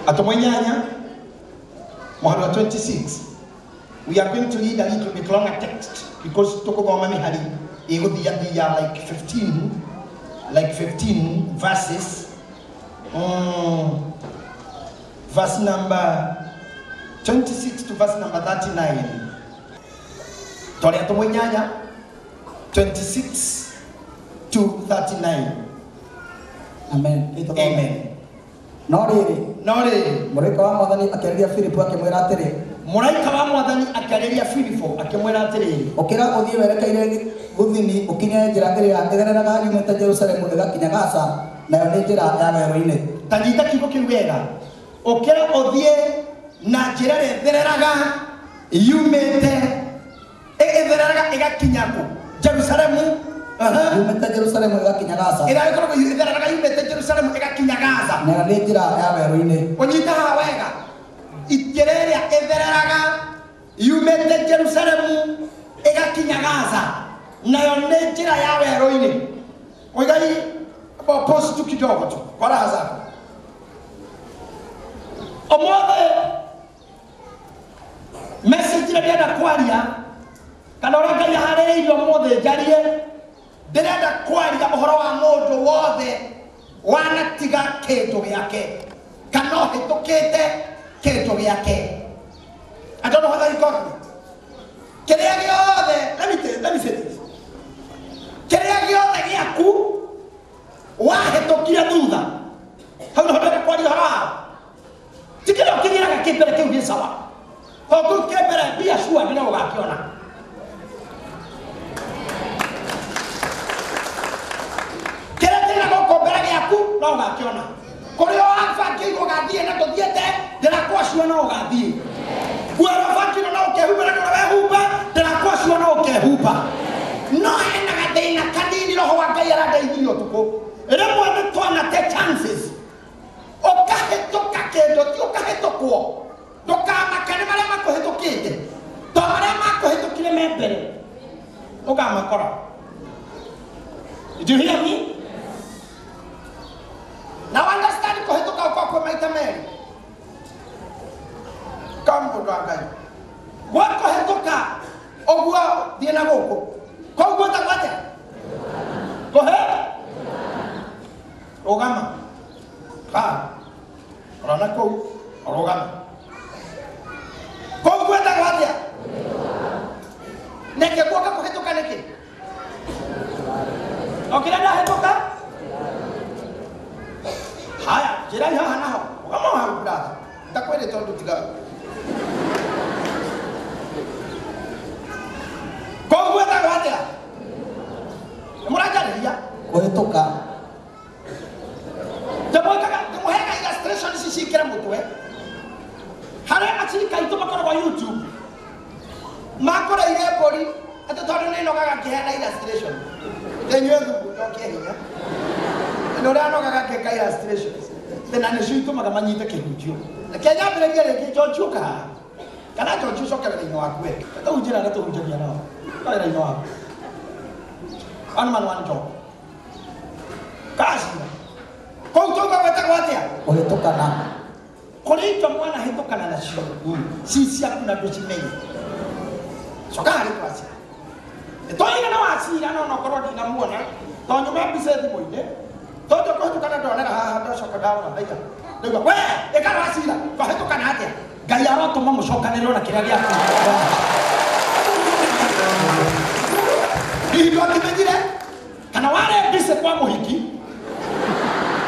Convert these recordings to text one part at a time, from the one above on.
Atũmwo inyanya mũhari wa 26. We are going to read a little bit longer text because tũkũthoma mĩhari ĩgũthiathia like 15, like 15 verses. Verse number 26 to verse number 39. Twarĩ atũmwo inyanya 26 to 39. Amen. Amen. No rĩrĩ, No rĩrĩ, mũraika wa Mwathani akĩarĩria Filipu akĩmwĩra atĩrĩ, mũraika wa Mwathani akĩarĩria Filipo akĩmwĩra atĩrĩrĩ, ũkĩra ũthiĩ werekeire gũthini ũkinye njĩra ĩrĩa ĩgereraga yumĩte Jerusalemu ĩgakinya Gaza, nayo nĩ njĩra ya werũ-inĩ. Ta nyita kiugo kĩu wega. Ũkĩra ũthiĩ na njĩra ĩrĩa ĩthereraga yumĩte ĩthereraga ĩgakinya kũ? Jerusalemu. Yumĩte Jerusalemu ĩgakinya Gaza. Ĩrĩa ĩkoragwo ĩthereraga yumĩte Jerusalemu ĩgakinya Gaza. Nayo nĩ njĩra ya werũ-inĩ. Ũnyita haha wega. Njĩra ĩrĩa ĩthereraga yumĩte Jerusalemu ĩgakinya Gaza, nayo nĩ njĩra ya werũ-inĩ. Oigai pause tu kidogo tu kwa raha zako. Ũmũthĩ message ĩrĩa ndĩrenda kwaria kana ũrĩa Ngai aharĩrĩirie ũmũthĩ njarie, ndĩrenda kwaria ũhoro wa mũndũ wothe wanatiga kĩndũ gĩake kana ũhĩtũkĩte kĩndũ gĩake. I don't know whether you got me. Kĩrĩa gĩothe, let me say this. Kĩrĩa gĩothe gĩaku wahĩtũkire thutha, hau nĩho ndĩrenda kwaria ũhoro wao. Ti kĩrĩa ũkĩgĩraga kĩ mbere kĩu gĩ sawa, tondũ kĩu kĩ mbere mbia sure nĩ ũgakĩona. Kĩrĩa kĩna gũkũ mbere gĩaku no ũgakĩona. Kũrĩa wabangĩirwo ũgathiĩ na ndũthiĩte, ndĩrakwacua no ũgathiĩ. Kũrĩa wabangĩirwo no ũkehumbĩra na wehumba, ndĩrakwacua no ũkehumba. No hena gathĩna kanini roho wa Ngai arandeithirie ũtukũ. Rĩmwe nĩ twanate chances. Ũkahĩtũka kĩndũ ti ũkahĩtũkwo. Ndũkamake nĩ marĩa makũhĩtũkĩte, to marĩa makũhĩtũkire me mbere ũkamakora. Did you hear me? Now understand kũhĩtũka ũkorwo kwĩ maita merĩ. Kama mũndũ wa Ngai. Gwa kũhĩtũka ũguo thiĩ na gũkũ. Koguo ta atĩa? Kũhĩ? Rũgama. Ha. Ũrona kũu? Rũgama. Koguo gwetagwo atĩa? Nĩkĩ guoka kũhĩtũka nĩkĩ? O kĩrĩa ndahĩtũka? Haya, njĩrai haha naho. Rũgama hau brother. Ndakwĩrĩte ũndũ tiga. Koguo gwetagwo atĩa? Nĩmũranjarĩria? Kũhĩtũka. Ndĩmũheaga illustration ici cikĩre mũtwe. Harĩa acirika aitũ makoragwo YouTube makoreire mbũri atĩ tondũ nĩ nogaga ngĩheana illustration. Ndĩnyue thubu njokie hinya. Nĩ ũrĩa nogaga ngĩka illustrations. Tena nĩcio itũmaga manyite kĩhunjio. Reke nyambĩrĩrie rĩngĩ George ũka haha. Kana George ũcoke wĩra-inĩ waku we. Tũhunjĩra arĩa tũhunjagia nao. Wĩra-inĩ waku. One man one job. Kacira. Kũu tũuga gwetagwo atĩa? Kũhĩtũkana. Kũrĩ indo mwanahĩtũkana nacio ci ciaku na ndũcimenye. Coka harĩ twacira. Nĩtwaigana wacira no nokorwo ndinamuona to nyuma mbica thimũ-inĩ tondũ kũhĩtũkana ndonera haha ndacoka ndarora ndaiga ndaigua we ĩka rwacira twahĩtũkana atĩa? Ngai arotũma mũcokanĩrĩrwo na kĩrĩa gĩaku. Hihi ndwakĩmenyire kana warĩ mbica kwa mũhiki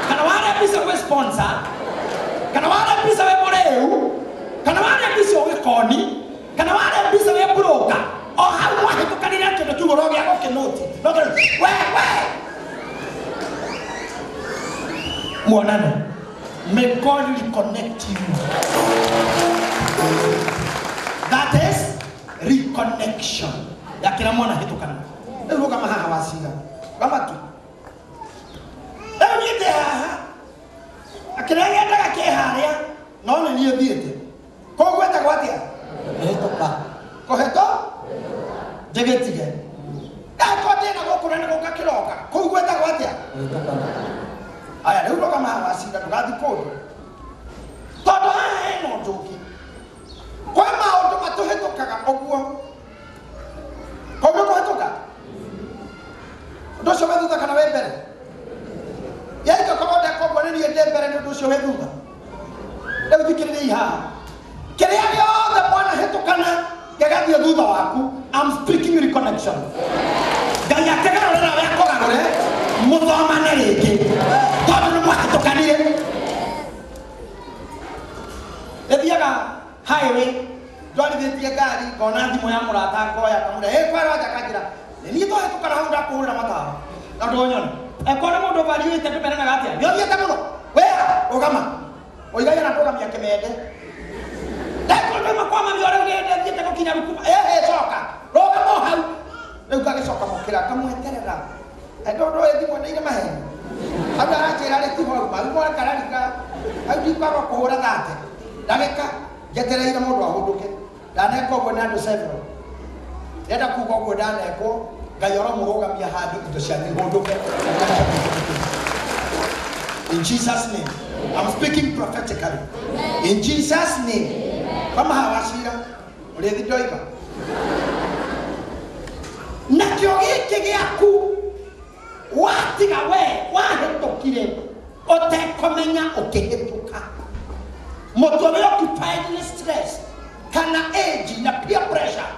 kana warĩ mbica gwĩ sponsor kana warĩ mbica wĩ mũrĩu kana warĩ mbica ũgĩkoni kana warĩ mbica wĩ broker o hau mwahĩtũkanire kĩndũ kĩu ũrogĩa gũkĩnũti no kĩrĩ we we muonane. May God reconnect you. That is reconnection. Ya kĩrĩa mwanahĩtũkana. Rĩu rũgama haha wacira. Rũgama tu. Rĩu niĩ ndĩ haha. Kĩrĩa gĩendaga kĩ harĩa no nĩ niĩ thiĩte. Koguo gwetagwo atĩa? Kũhĩtũka. Kũhĩtũ? Njĩgĩtige. Angĩkorwo ndĩna gũkũ na nĩ gũka kĩroka, kũu gwetagwo atĩa? Kũhĩtũkana. Aya, rĩu rũgama haha wacira ndũgathiĩ kũndũ. To thutha. Rĩu thikĩrĩriai haha. Kĩrĩa gĩothe mwanahĩtũkana gĩgathiĩ thutha waku. I'm speaking reconnection. Ngai akĩgarũrĩra we akũgarũre mũthomane rĩngĩ tondũ nĩ mwahĩtũkanire. Ĩthiaga highway ndwarithĩtie ngari ngona thimũ ya mũrata ngoya kamũre ĩ kwara nja kanjĩra nĩ niĩ twahĩtũkana hau ndakũhũrĩra matawa na ndũnyone. Ekona mũndũ variũĩte ndũmeranaga atĩa nĩ ũthiĩte mũno we rũgama ũigagia na ndũgamia kĩmende ndekũndũma kwa mami ũrĩa nĩthiĩte gũkinya rukuma ĩhĩ coka rũgama o hau rĩu ngagĩcoka mũkĩra ngamweterera ndũndũ ĩ thimũ nĩ irĩ maheni hau aranjĩra rĩ tiho auma rĩu mwakararika hau ndikwarwo kũhũra thate ndagĩka njetereire mũndũ ahũndũke ndaneka ũguo nĩ andũ several ndenda kuga ũguo ndanekwo Ngai aromũrũgamia handũ indo cianyu ihũndũke. In Jesus name. I'm speaking prophetically. In Jesus name. Kama hawacira ũrĩthi ndoiga nakĩo gĩkĩ gĩaku watiga we wahĩtũkire ũtekũmenya ũkĩhĩtũka mũtwe wĩ occupied nĩ stress kana age na peer pressure.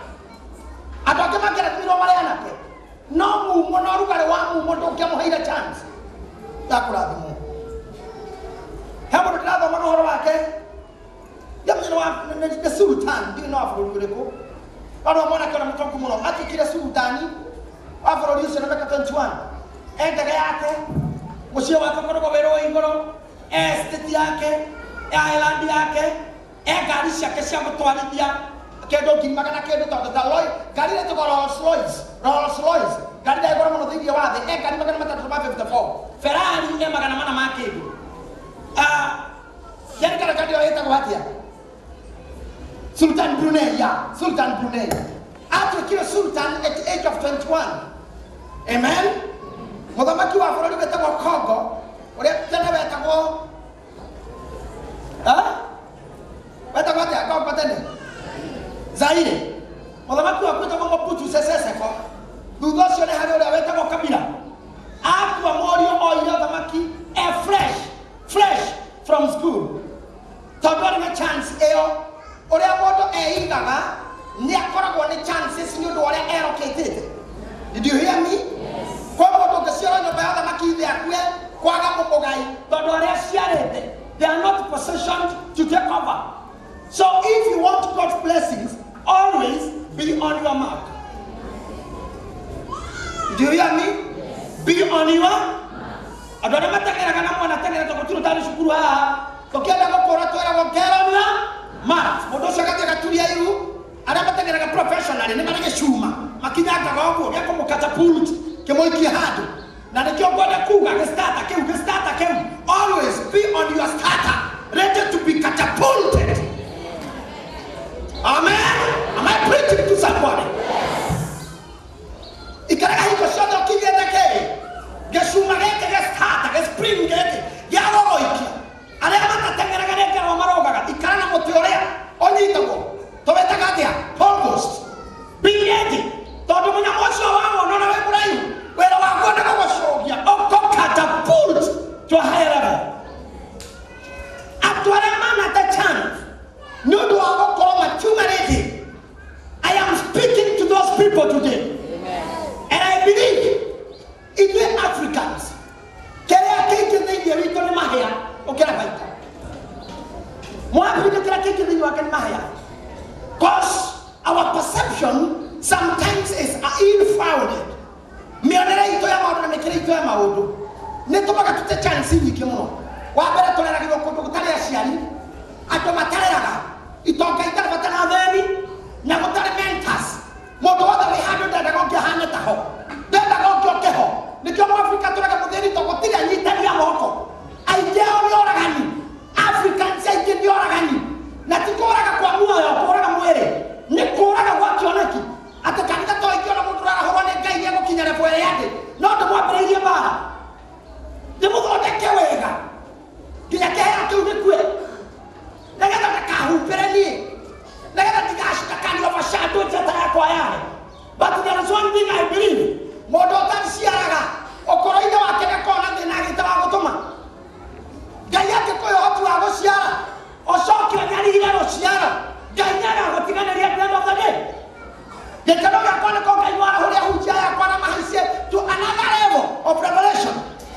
Andũ angĩ mangĩrathimirwo marĩ anake no mumo na ũrugarĩ wa mumo ndũngĩamũheire chance ya kũrathimwo. He mũndũ ndĩrathomaga ũhoro wake nĩ sultan ndiũĩ nĩ wa bũrũri ũrĩkũ arĩa mwanake ũrĩa mũtongu mũno atuĩkire sultani wa bũrũri ũcio na mĩaka 21 e ndege yake mũciĩ wake ũkoragwo wĩ rũĩ igũrũ e estate yake e island yake e ngari ciake cia gũtwarithia kĩndũ ngiri magana kĩndũ tondũ ta ngari ĩrĩa ĩtagwo Rolls Royce Rolls Royce ngari ĩrĩa ĩgoro mũno thĩinĩ wa thĩ e ngari 354 Ferrari e 400 ma kĩndũ yani kana ngari ĩyo ĩtagwo atĩa Sultan Brunei, yeah, Sultan Brunei. Atuĩkire Sultan at the age of 21. Amen. Mũthamaki wa bũrũri wĩtagwo Congo ũrĩa tene wetagwo wetagwo atĩa Congo tene Zaire. Mũthamaki waku wĩtagwo Mobutu Sese Seko. Thutha ũcio nĩ harĩ ũrĩa wetagwo Kabila. Akua mũriũ oire ũthamaki e fresh from school. Tondũ arĩ na chance ĩyo ũrĩa mũndũ eigaga nĩ akoragwo nĩ chances nĩ ũndũ wa ũrĩa erokĩtĩte. Did you hear me? Kwa mũndũ ũngĩciarwo nyũmba ya ũthamaki ithe akue kwaga mũmũgai tondũ arĩa aciarĩte they are not positioned to take over. So if you want God's blessings, always be on your mark. Do you hear me? Be on your andũ arĩa mateng'eraga na mwana teng'era tondũ gũtirĩ ũtarĩ cukuru haha tũkĩenda gũkũra twĩragwo get on your mark. Mũndũ ũcio agathiĩ agaturia iru arĩa mateng'eraga professionally nĩ marĩ gĩcuma makinyangaga ũguo gĩa kũmũkatapult kĩmũikie handũ na nĩkĩo ngwenda kuga gĩstata kĩu always be on your starter ready to be catapulted. Amen. Am I preaching to somebody? Ikaraga hingo ciothe ũkinyĩte kĩ gĩcuma gĩkĩ gĩstata gĩspring gĩkĩ gĩa gũgũikia arĩa matateng'eraga nĩ ngerwa marũgaga ikara na mũtĩ ũrĩa ũnyitagwo tũwĩtaga atĩa compost. Be ready tondũ mũnyamũ ũcio wawona na wĩ mũraihu wĩra wakuo nĩ gũgũcũgia ũkũ-catapult to a higher level. Andũ arĩa manate chance nĩ ũndũ wa gũkorwo matiuma ready. I am speaking to those people today. And I believe ithuĩ Africans kĩrĩa kĩingĩ thĩinĩ witũ nĩ mahĩa ũkĩra baita. Mũabirika kĩrĩa kĩingĩ thĩinĩ wake nĩ mahĩa. Cause our perception sometimes is ill-founded. Mĩonere itũ ya maũndũ na mĩkĩre itũ ya maũndũ nĩ tũmaga tũte chance nyingĩ mũno. Wa mbere tũreragĩrwo kũndũ gũtarĩ aciari, andũ matareraga, itonga itarĩ bata na athĩni, na gũtarĩ mentors. Mũndũ wothe wĩ handũ ndendaga ũngĩ ahane taho, ndendaga ũngĩ oke ho. Nĩkĩo Mũabirika tũrega mũthĩni tondũ gũtirĩ anyitania moko. Aingĩ ao nĩ oragani. Africans aingĩ nĩ oragani. Na ti kũraga kwa muoyo, kũraga mwĩrĩ, nĩ kũraga gwa kĩoneki. Atĩ kanitha to ingĩona mũndũ ũrarahũrwo nĩ Ngai nĩegũkinya level ĩrĩa ĩngĩ, no ndĩmwambĩrĩirie mbara, ndĩmũthondeke wega nginya kĩheo kĩu gĩkue. Gĩkeno gĩakwa nĩ ko Ngai warahũria hunjia yakwa na mahaicie to another level of revelation.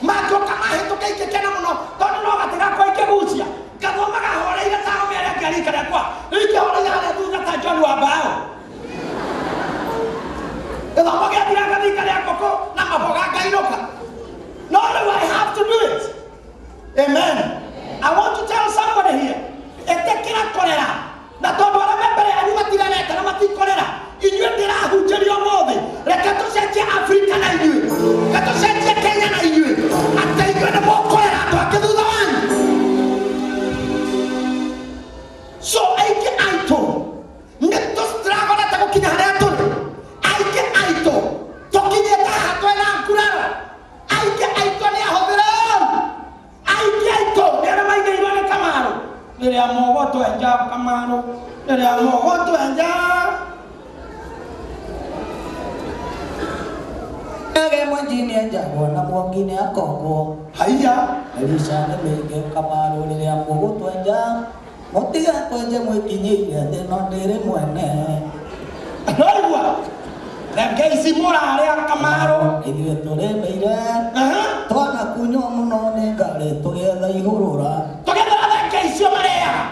Mangĩũka mahĩtũke ingĩkena mũno tondũ no gatigakwa ingĩgucia. Ngathomaga horeire ta arũme arĩa angĩ a rika rĩakwa. Rĩu ingĩhoreire harĩa thutha ta John wa Mbao. Gĩthomo gĩathira ngathiĩ ngarĩa ngũkũ na maboga ngainũka. No rĩu I have to do it. Amen. I want to tell somebody here, ĩtĩkĩra kũrera. Na tondũ arĩa me mbere yanyu matirerete na matikorera, inyuĩ ndĩrahunjĩria ũmũthĩ, reke tũcenjie Afrika na inyuĩ, reke tũcenjie Kenya na inyuĩ, atĩ inyuĩ nĩ mũkũrera andũ angĩ thutha wanyu. So aingĩ aitũ nĩ tũstragorete gũkinya harĩa tũrĩ. Aingĩ aitũ tũkinyĩte haha twĩna nguraro. Aingĩ aitũ nĩ ahũthĩre ũru. Aingĩ aitũ nĩ arĩa maigĩirwo nĩ Kamaru. Rĩrĩa mũgũtwenja Kamaru, rĩrĩa mũgũtwenja. Ege mwenji nĩenjagwo na mwangi nĩakongwo. Haiya. Elisha nĩ mĩingĩ Kamaru rĩrĩa mũgũtwenja. Mũtige kwenje mwĩkinyĩire thĩ no ndĩrĩ mwene. Noigua reke ici mũrarĩa Kamaru. Ithuĩ tũrĩmĩire. Twanakunywo mũno nĩ ngarĩ tũgĩetha ihũrũra. Tũgĩethera thenge icio marĩaga.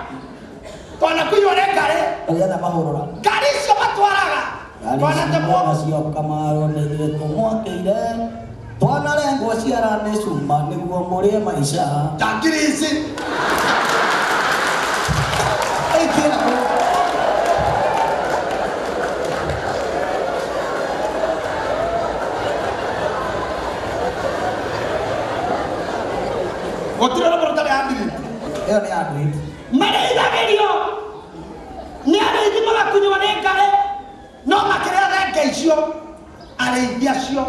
Twanakunywo nĩ ngarĩ. Tũgĩetha mahũrũra. Ngari icio matwaraga. Twanatemwo. Nacio Kamaru nĩ ithuĩ tũmwakĩire. Twanarengwo ciara nĩ cuma nĩguo mũrĩe maica. Ta ngiri ici. Gũtirĩ rũmwe rũtarĩ Andrew. Ĩyo nĩ Andrew. Marĩithagĩrio nĩ arĩithi magakunywo nĩ ngarĩ no makĩrĩa thenge icio arĩithi acio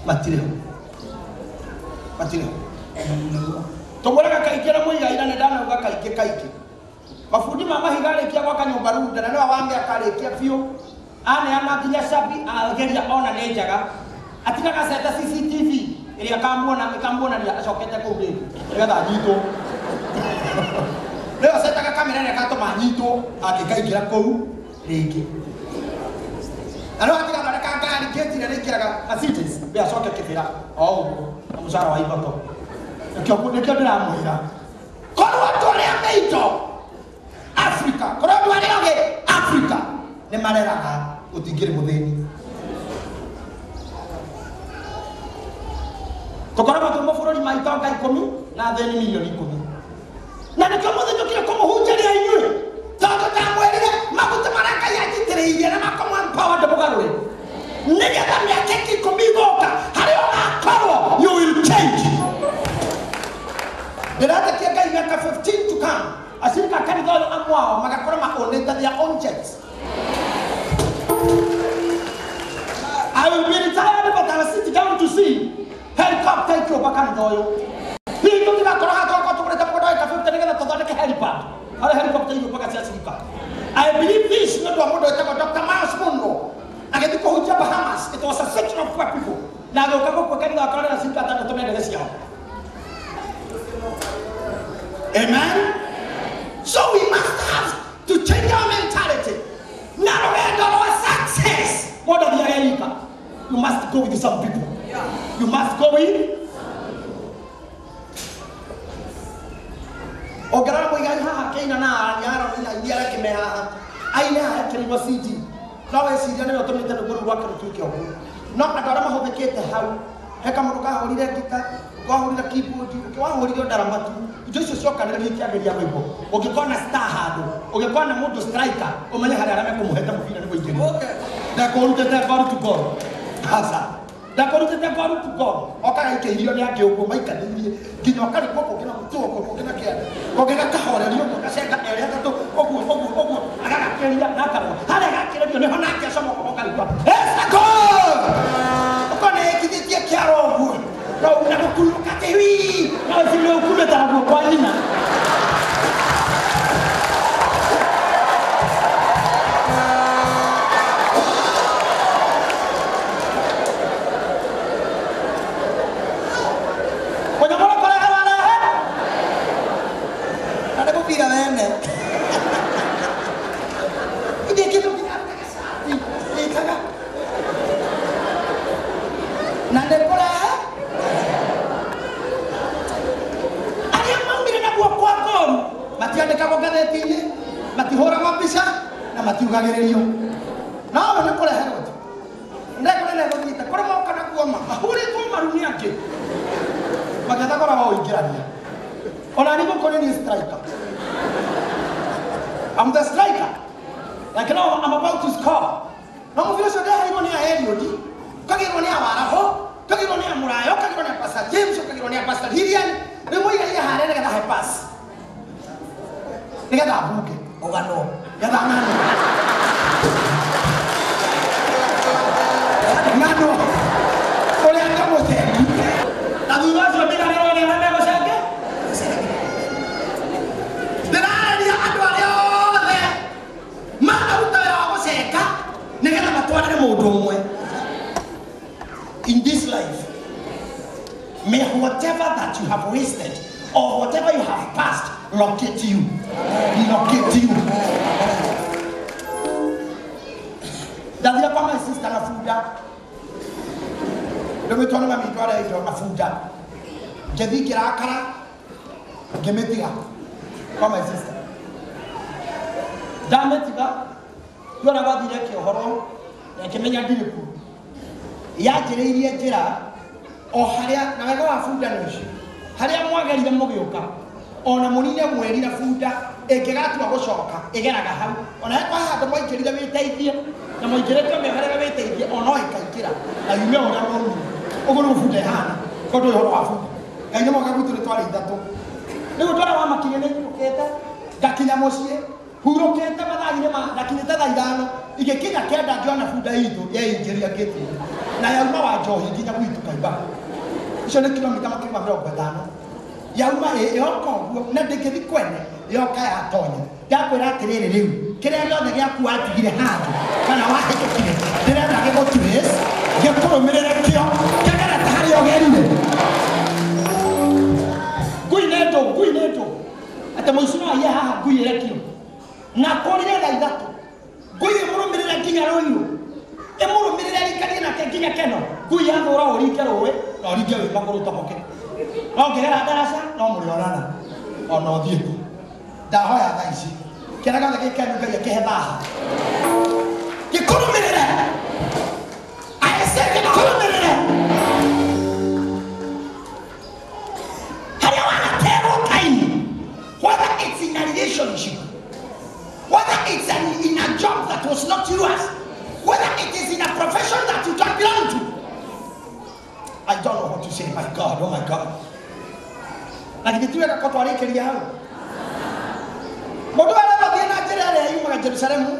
matirĩ ho. Matirĩ ho. Tũmũraga kaingĩ na mũigaira nĩ ndanauga kaingĩ kaingĩ. Mabundi ma mahiga arĩkia gwaka nyũmba Runda na nĩwe wamĩaka arĩkia biũ aneana nginya cabi ageria ona nĩ njega atigaga ceta CCTV ĩrĩa ĩkamuonania acokete kũu rĩngĩ nĩgetha anyitwo. Nĩyo cetaga kamera ĩrĩa ĩgatũma anyitwo angĩkaingĩra kũu rĩngĩ. Na no atigathondeka ngari gate ĩrĩa ĩingĩraga Mercedes nĩ acoke kĩbĩra o ũguo na mũcara wa igoto. Nĩkĩo ndĩramwĩra korwo andũ arĩa me indo Africa, korwo andũ arĩa ogĩ Africa nĩ mareraga gũtingĩrĩ mũthĩni. Tũkoragwo twĩ mabũrũri ma itonga 10 na athĩni milioni 10. Na nĩkĩo mũthĩ njũkire kũmũhunjĩria inyuĩ tondũ ndamwĩrire maguta marĩa Ngai anjitĩrĩirie na makũmũ empower ndĩmũgarũre nĩgetha mĩaka ĩngĩ 10 ĩgoka harĩa ũgakorwo you will change. Ndĩretĩkia Ngai mĩaka 15 to come acirika kanitha ũyũ amwe ao magakorwo maonĩte their own jets. I will be retired but I will sit down to see helicopter ikĩũmba kanitha ũyũ. Hihi tũtigakorwo haha tũgakorwo tũgũrĩte mũgũnda wa ĩka 50 nĩgetha tũthondeke helipad harĩa helicopter iũmbaga cia cirika. I believe this nĩ ũndũ wa mũndũ wĩtagwo Dr. Miles Monroe agĩthiĩ kũhunjia Bahamas. It was a section of poor people na agĩũka gũkũ kanitha akorwo na cirika atandatũ me ndege ciao. Amen. So we must have to change our mentality. Na rũgendo rwa success mũndũ athiaga ika. You must go with some people. You must go with. Ũngĩrora mũigai haha kĩina na Aroni na iria arĩa me haha aine haha ekĩrirwo CD no wĩcirie nĩwe ũtũmĩte rwĩmbo rũu rwake rũtuĩke ũguo. No andũ arĩa mahũthĩkĩte hau he kamũndũ kahũrire ngita, ũngĩ wahũrire keyboard, ũngĩ wahũrire ndarama tu. Indo icio ciokanĩrĩrio ikĩambĩrĩria rwĩmbo. Ũngĩkona star handũ, ũngĩkona mũndũ striker, ũmenye harĩa arĩa mekũmũhete mũbira nĩguo aingĩre. Ndakũrutĩte goal to goal. Aca. Ndakũrutĩte goal to goal. Okaga ikĩhirio nĩ angĩ ũguo maikanĩirie nginya ũkarĩkwo kũngĩ na mũtwe ũguo kũngĩ na kĩande kũngĩ gakahorerio ũguo gacenga erĩ atatũ ũguo ũguo ũguo agagakĩria na akarũa harĩa gakĩrĩrio nĩho nake acomoka ũkaigua it's a goal. Ũkona ĩkithĩtie kĩaro ũguo no una gũkurũka atĩ wii no ũcio ũkumĩte na guoko kwa nyina. Wene. Ithe kĩndũ kĩrarutaga cati. Matiandĩkagwo ngathĩti-inĩ, matihũragwo mbica na matiugagĩrĩrio. No nĩ kũreherwo tu. Ndekũrĩ gũthiĩte kũrĩ moka na kuoma mahũrĩtwo maru nĩ angĩ makĩenda kora wa ũingĩrania. Ona nĩ gũkũ nĩ niĩ striker. I'm the striker. Like now I'm about to score. No mũbira ũcio ndeheirwo nĩ a Eliud, ũkagĩrwo nĩ a Waraho, ũkagĩrwo nĩ a Mũrayo, ũkagĩrwo nĩ a Pastor James, ũkagĩrwo nĩ a Pastor Lilian. Rĩu mũigaire harĩa nĩgetha he pass. Nĩgetha mbunge. Ũganwo. Nĩgetha ng'ano. Ng'ano. Ũrĩa ngamũcengi. Na thutha ũcio ndiganĩrwo nĩ arĩa megũcenge. Ndĩrarĩria andũ arĩa othe manaruta wĩra wa gũcenga nĩgetha matwarĩre mũndũ ũmwe. In this life, may whatever that you have wasted or whatever you have passed locate you. Locate you. Ndathire kwa my sister na bunda. Ndũmĩtwo nĩ mami ndware indo na bunda. Ngĩthiĩ ngĩrakara, ngĩmĩtiga kwa my sister. Ndamĩtiga, tuona gwathire kĩohoro, na ngĩmenya ndirĩ kuo. Yanjĩrĩirie njĩra o harĩa, na wega wa bunda nĩ ũcio, harĩa mwagerire mũgĩũka, ona mũnine mweri na bunda ĩngĩgatua gũcoka ĩgeraga hau. Ona he kwa handũ mwaingĩrire wĩteithie, na mwaingĩrĩte mĩoherere wĩteithie, ona no ĩkaingĩra na yume ũrĩa mwaumire. Ũguo nĩguo bunda ĩhana, tondũ ũhoro wa bunda. Ngai nĩ mwega gwitũ nĩ twarĩ ithatũ. Rĩu twara wa makinya nĩ nyinũkĩte, ngakinya mũciĩ, hurũkĩte mathaa-inĩ ma, ndakinyĩte thaa 5, igĩkinya 9 ngĩona bunda itũ yeingĩria ngĩti-inĩ. Na yauma wa njohi nginya gwitũ Kaimba. Icio nĩ kilomita makĩria ma 50. Yauma yoka ũguo, na ndĩngĩthiĩ kwene, yoka yatonya. Ndakwĩra atĩrĩrĩ rĩu, kĩrĩa gĩothe gĩaku watigire handũ, kana wahĩtũkire, ndĩrenda gĩgũtrace, gĩkũrũmĩrĩre kĩo, kĩgerete harĩa ũgerire. Ngui nĩ ndũ, ngui nĩ ndũ. Atĩ mũici no aiye haha ngui ĩrekio. Na kũrire thaa 3. Ngui ĩmũrũmĩrĩre nginya Rũirũ. Ĩmũrũmĩrĩre ĩrikanie nake nginya Keno. Ngui yathũra ũringe rũĩ, na ũringe wĩ magũrũ ũtoboke. No ngĩgera ndaraca, no mũrĩonana. Ona ũthiĩ kũ. Ndahoya thaa ici. Kĩrĩa gĩothe gĩkenu Ngai akĩhe thaha. Gĩkũrũmĩrĩre. I say gĩkũrũmĩrĩre. Harĩa wanaterwo time, whether it's in a relationship, whether it's in a job that was not yours, whether it is in a profession that you don't belong to. I don't know what to say, my God, oh my God. Na githĩ ti wega ko twarĩkĩria hau? Mũndũ arathiĩ na njĩra ĩrĩa yumaga Jerusalemu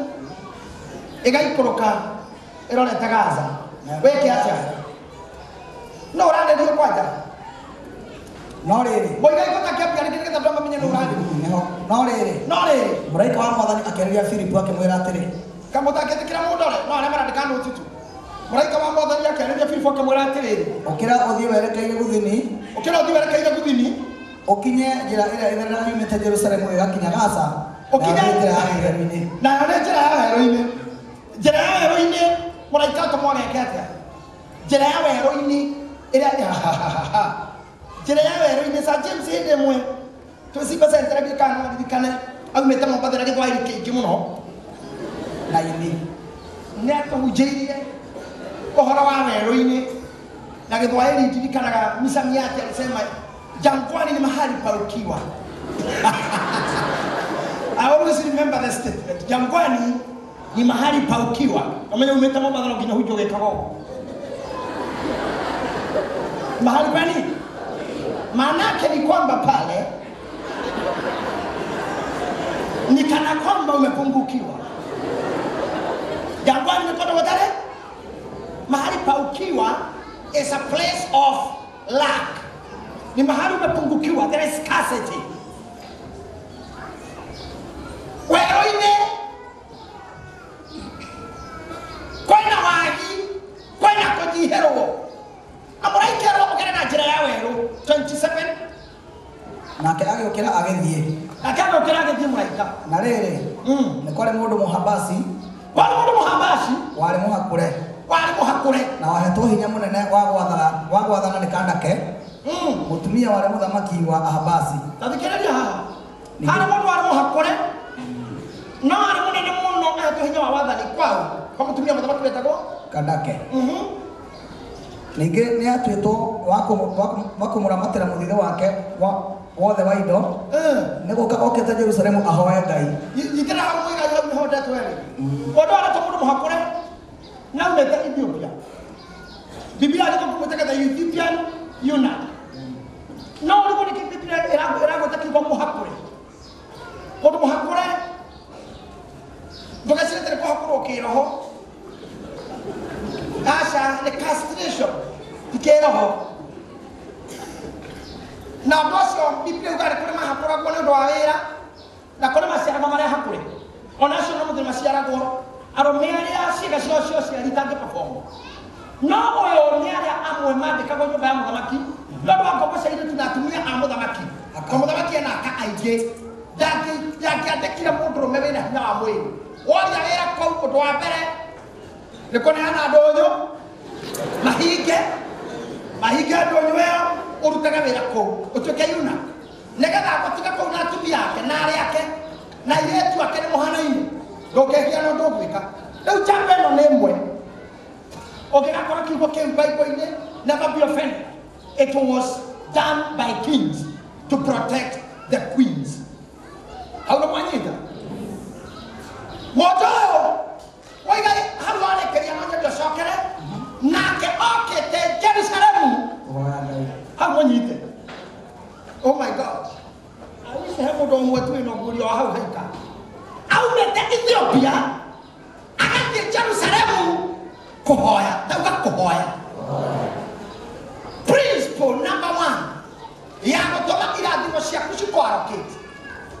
ĩgaikũrũka ĩrorete Gaza. Wĩke atĩa? No ũrarĩrio kwanja? No rĩrĩ. Mũigai gũtakĩambia rĩngĩ nĩgetha andũ mamenye nĩ ũrarĩrio. No rĩrĩ. No rĩrĩ. Mũraika wa Mwathani akĩarĩria Filipu akĩmwĩra atĩrĩ. Kamũtangĩtĩkĩra mũndũ ũrĩa, no arĩa marandĩka nũti tu. Mũraika wa Mwathani akĩarĩria Filipu akĩmwĩra atĩrĩrĩ. Ũkĩra ũthiĩ werekeire gũthini. Ũkĩra ũthiĩ werekeire gũthini. Ũkinye njĩra ĩrĩa ĩthereraga yumĩte Jerusalemu ĩgakinya Gaza. Ũkinye njĩra ya werũ-inĩ. Nayo nĩ njĩra ya werũ-inĩ. Njĩra ya werũ-inĩ mũraika atũmwo ageke atĩa? Njĩra ya werũ-inĩ ĩrĩa njĩra ya werũ-inĩ Sir James hĩndĩ ĩmwe twĩ Center ndiũĩ kana no ndirikane aumĩte Mombatha na gĩthwaĩri kĩingĩ mũno na ini nĩ atũhunjĩirie ũhoro wa werũ-inĩ na gĩthwaĩri ndirikanaga misamiati alisema jangwani ni mahali pa ukiwa. I always remember the statement. Jangwani ni mahali pa ukiwa. Wamenya umĩte Mombatha no nginya hunjwo gĩkago. Mahali pa nini? Maanake ni kwamba pale ni kana kwamba umepungukiwa. Jangwani ni kondo watare? Mahali pa ukiwa is a place of lack. Ni mahali umepungukiwa, there is scarcity. Werũ-inĩ kwĩna wagi, kwĩna kũnyihĩrwo. Na mũraika ũkĩra na njĩra ya werũ 27. Nake agĩũkĩra agĩthiĩ. Nake agĩũkĩra agĩthiĩ mũraika. Na rĩrĩ, nĩ kwarĩ mũndũ Mũhabashi. Kwarĩ mũndũ Mũhabashi warĩ mũhakũre. Warĩ mũhakũre. Na wahetwo hinya mũnene wa gwathana nĩ Kandake. Mũtumia warĩ mũthamaki wa Ahabasi. Ta thikĩrĩria haha. Harĩ mũndũ warĩ Mũhakũre no arĩ mũnene mũno ahetwo hinya wa wathani kwao kwa mũtumia mũthamaki wetagwo Kandake. Ningĩ nĩ atuĩtwo wa kũmũramatĩra mũthithũ wake wothe wa indo nĩ gũka okĩte Jerusalemu ahoe Ngai. Nyitĩra hau mũigai hau nĩho ndetwo erĩ. Ũndũ aretwo mũndũ mũhakũre na aumĩte Ethiopia. Biblia ĩrĩkũ kũmwĩtaga the Ethiopian eunuch. No ũrĩkũ nĩkĩ Biblia ĩragweta kiugo mũhakũre? Mũndũ mũhakũre ndũgecirĩte nĩ kũhakũrwo kĩroho. Aca nĩ castration ti kĩroho. Na ũndũ ũcio Biblia yugaga nĩ kũrĩ mahakũragwo nĩ ũndũ wa wĩra na kũrĩ maciaragwo marĩa hakũre. Ona acio no mũthenya maciaragwo arũme arĩa ciĩga ciao cia ũciari itangĩ perform. No ũyũ nĩ arĩa amwe mandĩkagwo nyũmba ya mũthamaki nĩ ũndũ wa ngombo cia airĩtu na atumia a mũthamaki. Kwa mũthamaki ena aka aingĩ ndangĩandĩkire mũndũrũme wĩna hinya wa mwĩrĩ. Woria wĩra kũu ũndũ wa mbere nĩ kũneana ndũnyũ mahinge mahinge ndũnyũ ĩyo ũrutage wĩra kũu ũtuĩke yuna nĩgetha gũtiga kũu na atumia ake na arĩa ake na airĩtu ake nĩ mũhanaine ndũngĩhia na ũndũ ũgwĩka. Rĩu njamba ĩno nĩ ĩmwe ũngĩgakora kiugo kĩu Bible-inĩ, never be offended. It was done by kings to protect the queens. Hau nĩ mwanyita? Mũndũ ũyũ woiga hau warĩkĩria no nyende ũcokere nake okĩte Jerusalemu Kũhoya Ngai. Hau mũnyite. Oh my God. I wish he mũndũ ũmwe tu wĩna ũguũrio wa hau haika. Aumĩte Ethiopia agathiĩ Jerusalemu kũhoya. Ndauga kũhoya. Principle number 1 ya gũtũma irathimo ciaku cikwarokĩte.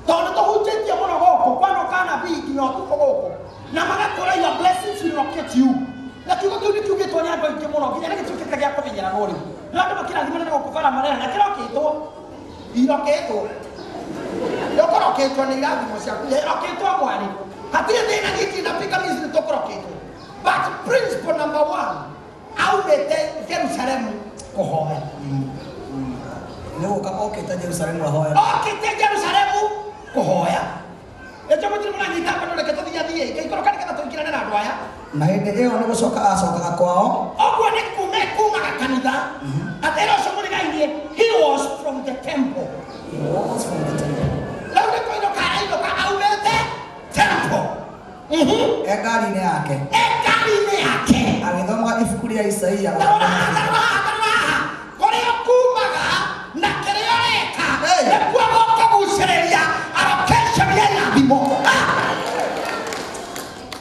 Tondũ tũhunjĩtie mũno gũkũ kwanoka anabii nginya ũtukũ gũkũ na magakora your blessings will locate you. Na kiugo kĩu nĩ kiugĩtwo nĩ andũ aingĩ mũno nginya nĩ gĩtuĩkĩte gĩa kũmenyererwo rĩu. No andũ makĩrathimana na gũkũ bara marera na kĩrokĩtwo irokĩtwo ndũkũrokĩtwo nĩ irathimo ciaku irokĩtwo mwarĩ hatirĩ thĩna niĩ ndirĩ na pingamizi nĩ tũkũrokĩtwo. But principle number 1 aumĩte Jerusalemu kũhoya. Nĩ gũka okĩte Jerusalemu ahoe. Okĩte Jerusalemu kũhoya. Ĩcho mũtirĩ mũranyita mbere reke tũthiĩ athiĩ ngĩikũrũka nĩgetha tũingĩrane na andũ aya. Na hĩndĩ ĩyo nĩ gũcoka acokaga kwao. Ũguo nĩ kuuma kumaga kanitha. Atĩrĩ ũcio mũrigainie, he was from the temple. He was from the temple. Rĩu nĩ kũinũka arainũka aumĩte temple. E ngari-inĩ yake. E ngari-inĩ yake. Agĩthomaga ibuku rĩa Isaia. Tarora haha, tarora haha, tarora haha. Kũrĩa kumaga na kĩrĩa ũreka nĩkuo gũkũgucĩrĩria allocation ya irathimo.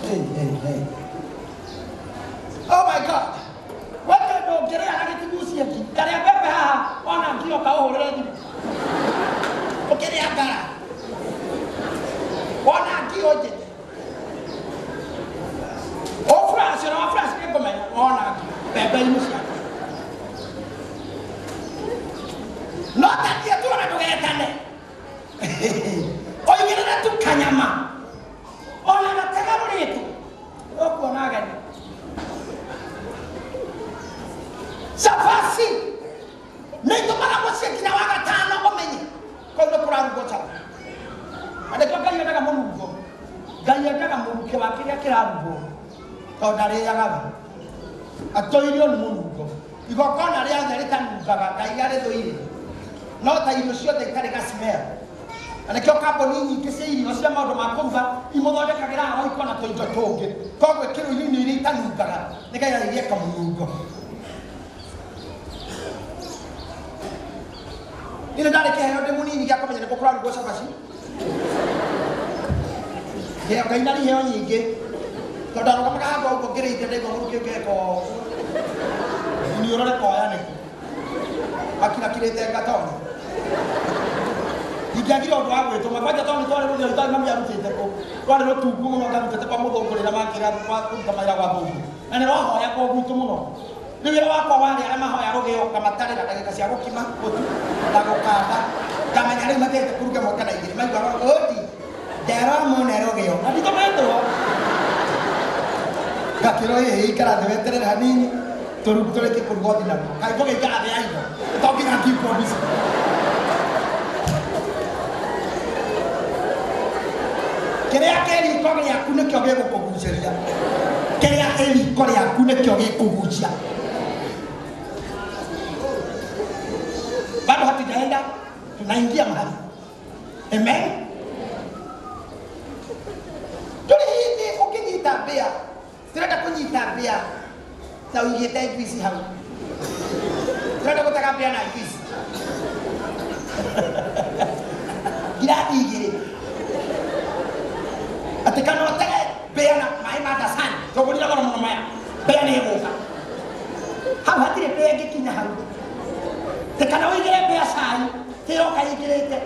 Hey, hey, hey. Oh my God. Weke ndũngĩrĩa na gĩtigucie ngi. Ndarĩa mbembe haha ona ngioka ũhũrĩre thimũ. Ũkĩrĩa ngara. Ona ngio njĩte. O flash na flash nĩ ngũmenya ona mbembe-inĩ ciaku. No tathiĩ tu ona ndũgetane. Oigĩrĩre tu kanyama. Ona gatega rũrĩtũ. Ũkuona ageni. Cabaci nĩ itũmaga mũciĩ nginya wa gatano ũmenye kũu nĩ kũrarugwo cabaci. Na nĩkĩo Ngai endaga mũnungo. Ngai endaga mũrukĩ wa kĩrĩa kĩrarugwo tondũ ndarĩaga we. Atũirio nĩ mũnungo. Igongona rĩothe rĩtanungaga Ngai arĩthũire. No ta irio ciothe itarĩ gacimera. Na nĩkĩo kambuni nyingĩ cia irio cia maũndũ ma kũruga imũthondekagĩra roiko na tũindo tũngĩ. Koguo ĩkĩrwo irio-inĩ iria itanungaga nĩgetha igĩe kamũnungo. Niĩ ndarĩ kĩheo ndĩ mũnini gĩa kũmenya nĩkũ kũrarugwo cabaci. Kĩheo Ngai ndarĩ iheo nyingĩ. Tondũ ndarũgamaga handũ ũguo ngĩrĩithia ndaigua mũrukĩ ũngĩka ũũ. Iniũrũ rĩkoya nĩkũ. Akirakirĩte ngatonya. Ingĩagire ũndũ wa gwĩtũma kwanja tondũ nĩ twarĩ rũthiomi tondũ mami arutĩte kũ. Rwarĩ rũtungu mũno ngarutĩte kwa mũthũngũ rĩrĩa makĩra kũruta mawĩra gwa thũngũ. Na nĩ rwahoyagwo gwitũ mũno. Rĩu wĩra wakwa warĩ arĩa mahoya rũgĩo ngamatarĩra ndagĩka cia gũkima mũtu na gũkanda. Ngamenya rĩu matiagĩte kũruga ĩmwe kana igĩrĩ. Maiguaga ũti nderomone rũgĩo. Na nditũmĩtwo. Ngakĩrwo ĩĩ ikara thĩ weterere hanini tũrĩkie kũruga ũthiĩ naguo. Kaĩ ngũgĩikara thĩ ya indo. To nginya ngikwo mbica. Kĩrĩa kĩ riko rĩaku nĩkĩo gĩgũkũgucĩria. Kĩrĩa kĩ riko rĩaku nĩkĩo gĩkũgucia. Bado hatujaenda, tunaingia mahali. Amen. Tuli hivi ukinyita mbĩa, turenda kunyita mbĩa na uigĩte juice hau. Turenda gũtega mbĩa na juice. Ngirathi igĩrĩ. Atĩ kana ũtege mbĩa na maĩ ma ndacani, tũgũrire goro mũno maya. Mbĩa nĩ ĩgũka. Hau hatirĩ mbĩa ĩngĩkinya hau. Atĩ kana ũigĩre mbĩa cai, tĩroka ĩingĩrĩte.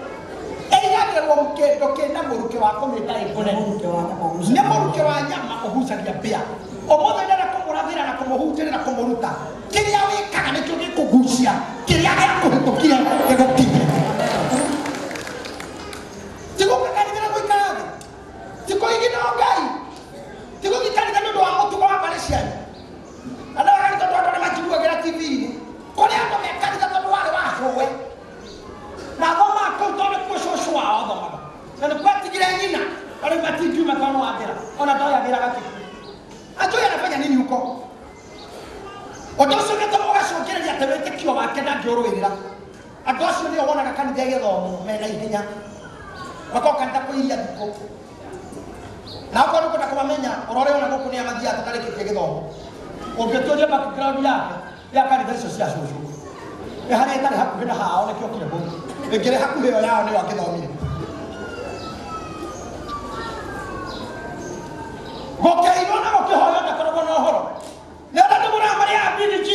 Ĩigagĩrwo kĩndũ kĩna mũrukĩ wa kũmĩta ĩkũnene. Nĩ mũrukĩ wa nyama ũgucagia mbĩa. Ũmũthĩ ndĩrenda kũmũrathĩra na kũmũhunjĩria na kũmũruta. Kĩrĩa wĩkaga nĩkĩo gĩkũgucia, kĩrĩa gĩakũhĩtũkire gĩgũkinye. Ti gũka kanitha na gũikara thĩ, ti kũigithwo Ngai, ti gũthiĩ kanitha nĩ ũndũ wa mũtugo wa mbarĩ cianyu. Andũ a kanitha tondũ andũ nĩ majiguagĩra TV-inĩ. Kũrĩ andũ me kanitha tondũ warĩ wa cũwe. Na thomaga kũu tondũ nĩkuo cũcũ wao athomaga. Na nĩkuo atigire nyina, na rĩu matingiuma tondũ wa njĩra. Ona ndoyagĩra gatĩ. Anjũĩ anafanya nini huko? Ũndũ ũcio ũgĩtũma ũgacũngĩrĩria atĩ wĩtĩkio wake ndangĩũrũĩrĩra. Andũ acio nĩo wonaga kanitha ĩgĩthomwo mena ihenya. Makoka kanitha kũiria thikũ. Na okorwo nĩ ũkwenda kũmamenya, ũrore ona gũkũ nĩa mathiaga tũtarĩkĩtie gĩthomo. Ũngĩtuĩria background yake ya kanitha icio cia cũcũ. Nĩ harĩa ĩtarĩ hakuhĩ na hao nĩkĩo kire kũu. Ĩngĩrĩ hakuhĩ ĩyo yao nĩyo angĩthomire. Gũkĩinwo na gũkĩhoywo ndakoragwo na ũhoro. Nĩ andũ ndĩmũraga marĩa a BDG.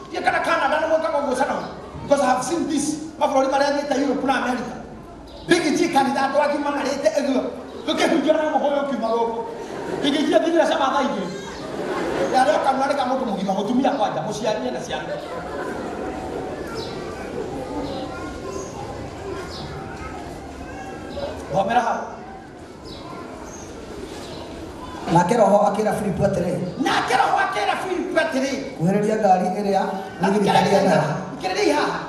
Ndiĩ kana Canada nĩ mwĩkaga ũguo cana. Because I have seen this. Mabũrũri marĩa thiĩte Europe na America. Big G kanitha andũ agima marĩte ĩguo. Tũkĩhunjia na mũhoyo ũkiuma gũkũ. Big G athire cama thaa igĩrĩ. Yarĩ o kanua nĩ ka mũndũ mũgima, mũtumia kwanja, mũciari ena ciana. Thomera hau. Nake Roho akĩra Filipu atĩrĩ, Nake Roho akĩra Filipu atĩrĩ, kuhĩrĩria ngari ĩrĩa nĩgirikaria nayo. Thikĩrĩria haha.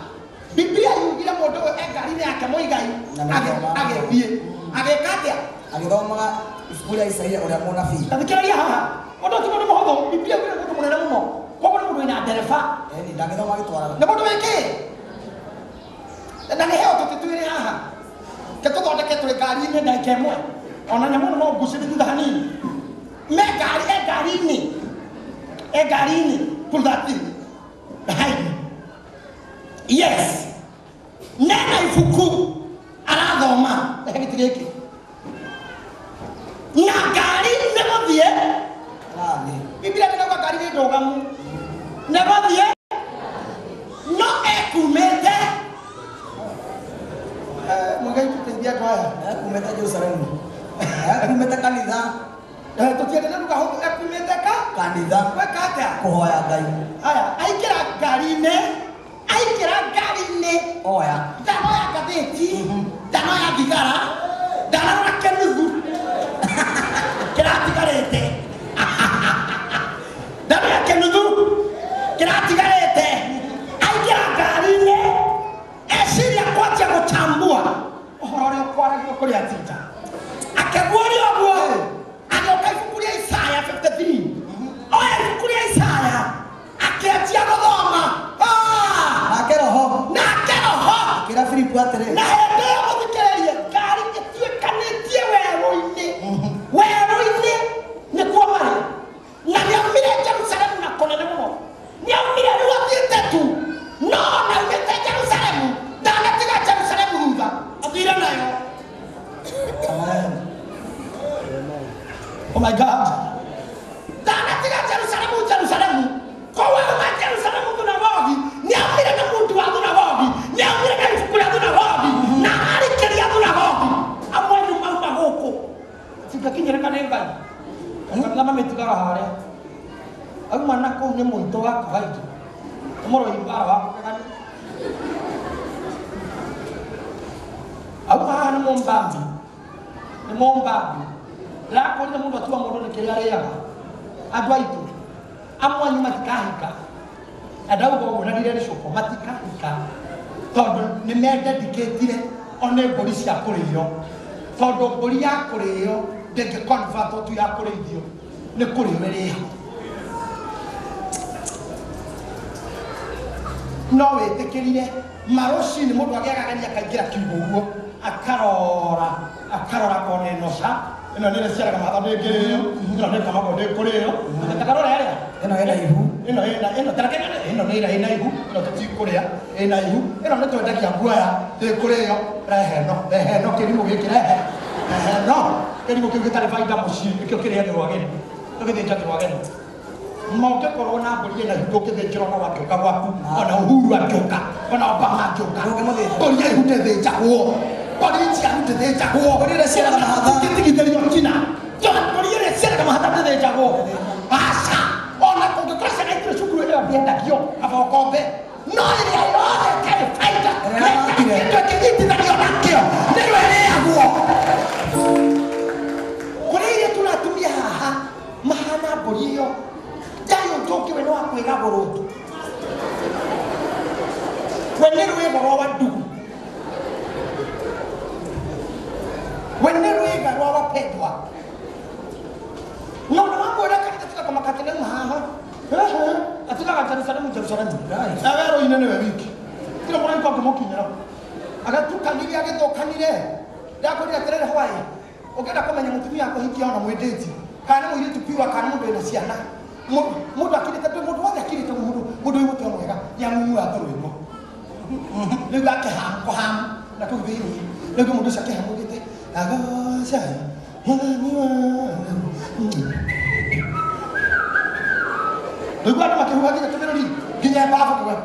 Biblia yugire mũndũ ũyũ e ngari-inĩ yake mũigai, agĩthiĩ. Agĩka atĩa? Agĩthomaga ibuku rĩa Isaia ũrĩa mũnabii. Na thikĩrĩria haha. Mũndũ ti mũndũ mũhũthũ, Biblia yugire mũndũ mũnene mũno. Koguo nĩ mũndũ wĩna ndereba. Ĩni, ndangĩthoma agĩtwaraga. Nĩ mũndũ wĩ kĩ? Na nĩ heo tũtĩ twĩrĩ haha. Ke tũthondeke tũrĩ ngari-inĩ ndagĩka ĩmwe. Ona nyamũ ĩno no ngucĩrie thutha hanini. Me ngari, e ngari-inĩ. E ngari-inĩ. Pull that thing behind me. Yes. Nena ibuku arathoma. Rehe gĩtĩ gĩkĩ. Na ngari nĩ gũthiĩ. Biblia ndĩrauga ngari nĩ ndũgamu. Nĩ gũthiĩ. No ekumĩte. Mũigai tũteithie andũ aya. Ekumĩte Jerusalemu. Ekumĩte kanitha. Tũtiendete lugha hũthũ. Ekumĩte ka? Kanitha. Gwĩka atĩa? Kũhoya Ngai. Haya, aingĩra ngari-inĩ. Aingĩra ngari-inĩ. Oya. Ndanoya ngathĩti. Ndanoya thigara. Ndanarora kĩnuthu. Kĩratigarĩte. Ndanoya kĩnuthu. Kĩratigarĩte. Aingĩra ngari-inĩ. Eciria kwanjia gũchambua ũhoro ũrĩa ũkwaragio kũrĩ atinda. Akĩguũria ũguo. Agĩũka ibuku rĩa Isaya 53. Oya ibuku rĩa Isaya. Akĩanjia gũthoma. Nake Roho. Nake Roho. Akĩra Filipu atĩrĩ. Na hĩndĩ ĩyo mũthikĩrĩrie, ngari ĩtuĩkanĩtie werũ-inĩ. Werũ-inĩ nĩkuo marĩ. Na nĩaumire Jerusalemu na kũnene mũno. Nĩaumire rĩu athiĩte tu. No ona aumĩte Jerusalemu, ndanatiga Jerusalemu thutha. Athire nayo. Amen. Oh my God. Ndanatiga Jerusalemu, Jerusalemu. Kowe auma Jerusalemu thunagogi, nĩaumire na mũndũ wa thunagogi, nĩaumire na ibuku rĩa thunagogi, na arikĩria thunagogi. Amwe anyu mauma gũkũ. Cingakinyĩrĩka nĩ Ngai. Kanitha mamĩtigaga harĩa. Auma na kũu nĩ mũitũ wa kawaida. Nĩ mũrũi mbara wa kũgegania. Auma haha nĩ mũmbambi. Nĩ mũmbambi. Ndĩrakũrire mũndũ atua mũndũ nĩ kĩrĩa arĩaga. Andũ aitũ, amwe anyu matikahika. Na ndauga ũguo na ndirericũkwo, matikahika. Tondũ nĩ mendedicatire one mbũri cia kũrĩo. Tondũ mbũri ya kũrĩo ndĩngĩ convert tu ya kũrĩithio nĩ kũrĩo ĩrĩo. No wĩtĩkĩrire marũcinĩ mũndũ agĩagagania akaingĩra kiugũ ũguo akarora akarora akona ĩno ca ĩno nĩ ĩrĩciaraga mahatha ndĩngĩrĩo ĩno nĩ ĩkamagwo ndĩkũrĩo akarora ĩrĩa Ĩno ĩna ihu. Ĩno ĩna ĩno tareke ĩno nĩ ĩra ĩna ihu ĩno tũtikũrĩa ĩna ihu ĩno nĩ twendagia guoya ndĩkũrĩo rehe ĩno rehe ĩno kĩrimũ gĩkĩ rehe rehe ĩno kĩrimũ kĩu gĩtarĩ baida mũciĩ nĩkĩo kĩrĩagĩrwo ageni tũgĩthĩnjagĩrwo ageni mangĩkorwo na mbũri ĩna ihu ndũngĩthĩnjĩrwo na wangĩũka gwaku ona Uhuru angĩũka ona Obama angĩũka Ndũngĩmũthĩnja. Mbũri ya ihu ndĩthĩnjagwo mbũri njiaru ndĩthĩnjagwo Mbũri ĩrĩa ĩciaraga mahatha. Ndũngĩtigithĩrio nginya mbũri ĩrĩa ĩciaraga mahatha ndĩthĩnjagwo aca ona kũngĩkorwo ciana itirĩ cukuru ĩyo ndĩendagio kaba ũkombe no ĩrĩa yothe ĩtarĩ baida Ĩrĩa yamakire. kĩndũ ĩkĩnyitithanio nakĩo nĩyo ĩrĩagwo. Kũrĩ airĩtu na atumia haha mahana mbũri ĩyo ndarĩ ũndũ ũngĩ we nĩ wa kwĩgagũrwo tu we nĩ rwĩga rwa wandugu we nĩ rwĩga rwa wapendwa no nĩ wamwĩra kanitha tiga kũmaka atĩ nĩauma haha atigaga Jerusalemu Jerusalemu Right. na werũ-inĩ nĩwe wiki tirĩ mũraika ũngĩmũkinyĩra agatukanire agĩthũkanire ndakwĩrire atĩrĩrĩ hwaĩ ũngĩenda kũmenya mũtumia akũhikia ona mwĩndĩti kana nĩ mũirĩtu piwa kana mũndũ wĩna ciana mũndũ akirĩte mũndũ wothe akirĩte mũndũ mũndũ wĩ mũtwe mwega nĩamunyuaga tũrwĩmbo rĩu akĩhamu kũhamu na kũu thĩinĩ rĩu mũndũ ũcio akĩhamũrĩte agoca mwathani wa rĩu andũ makĩhuha nginya tũmĩrũri nginya mbabu kuga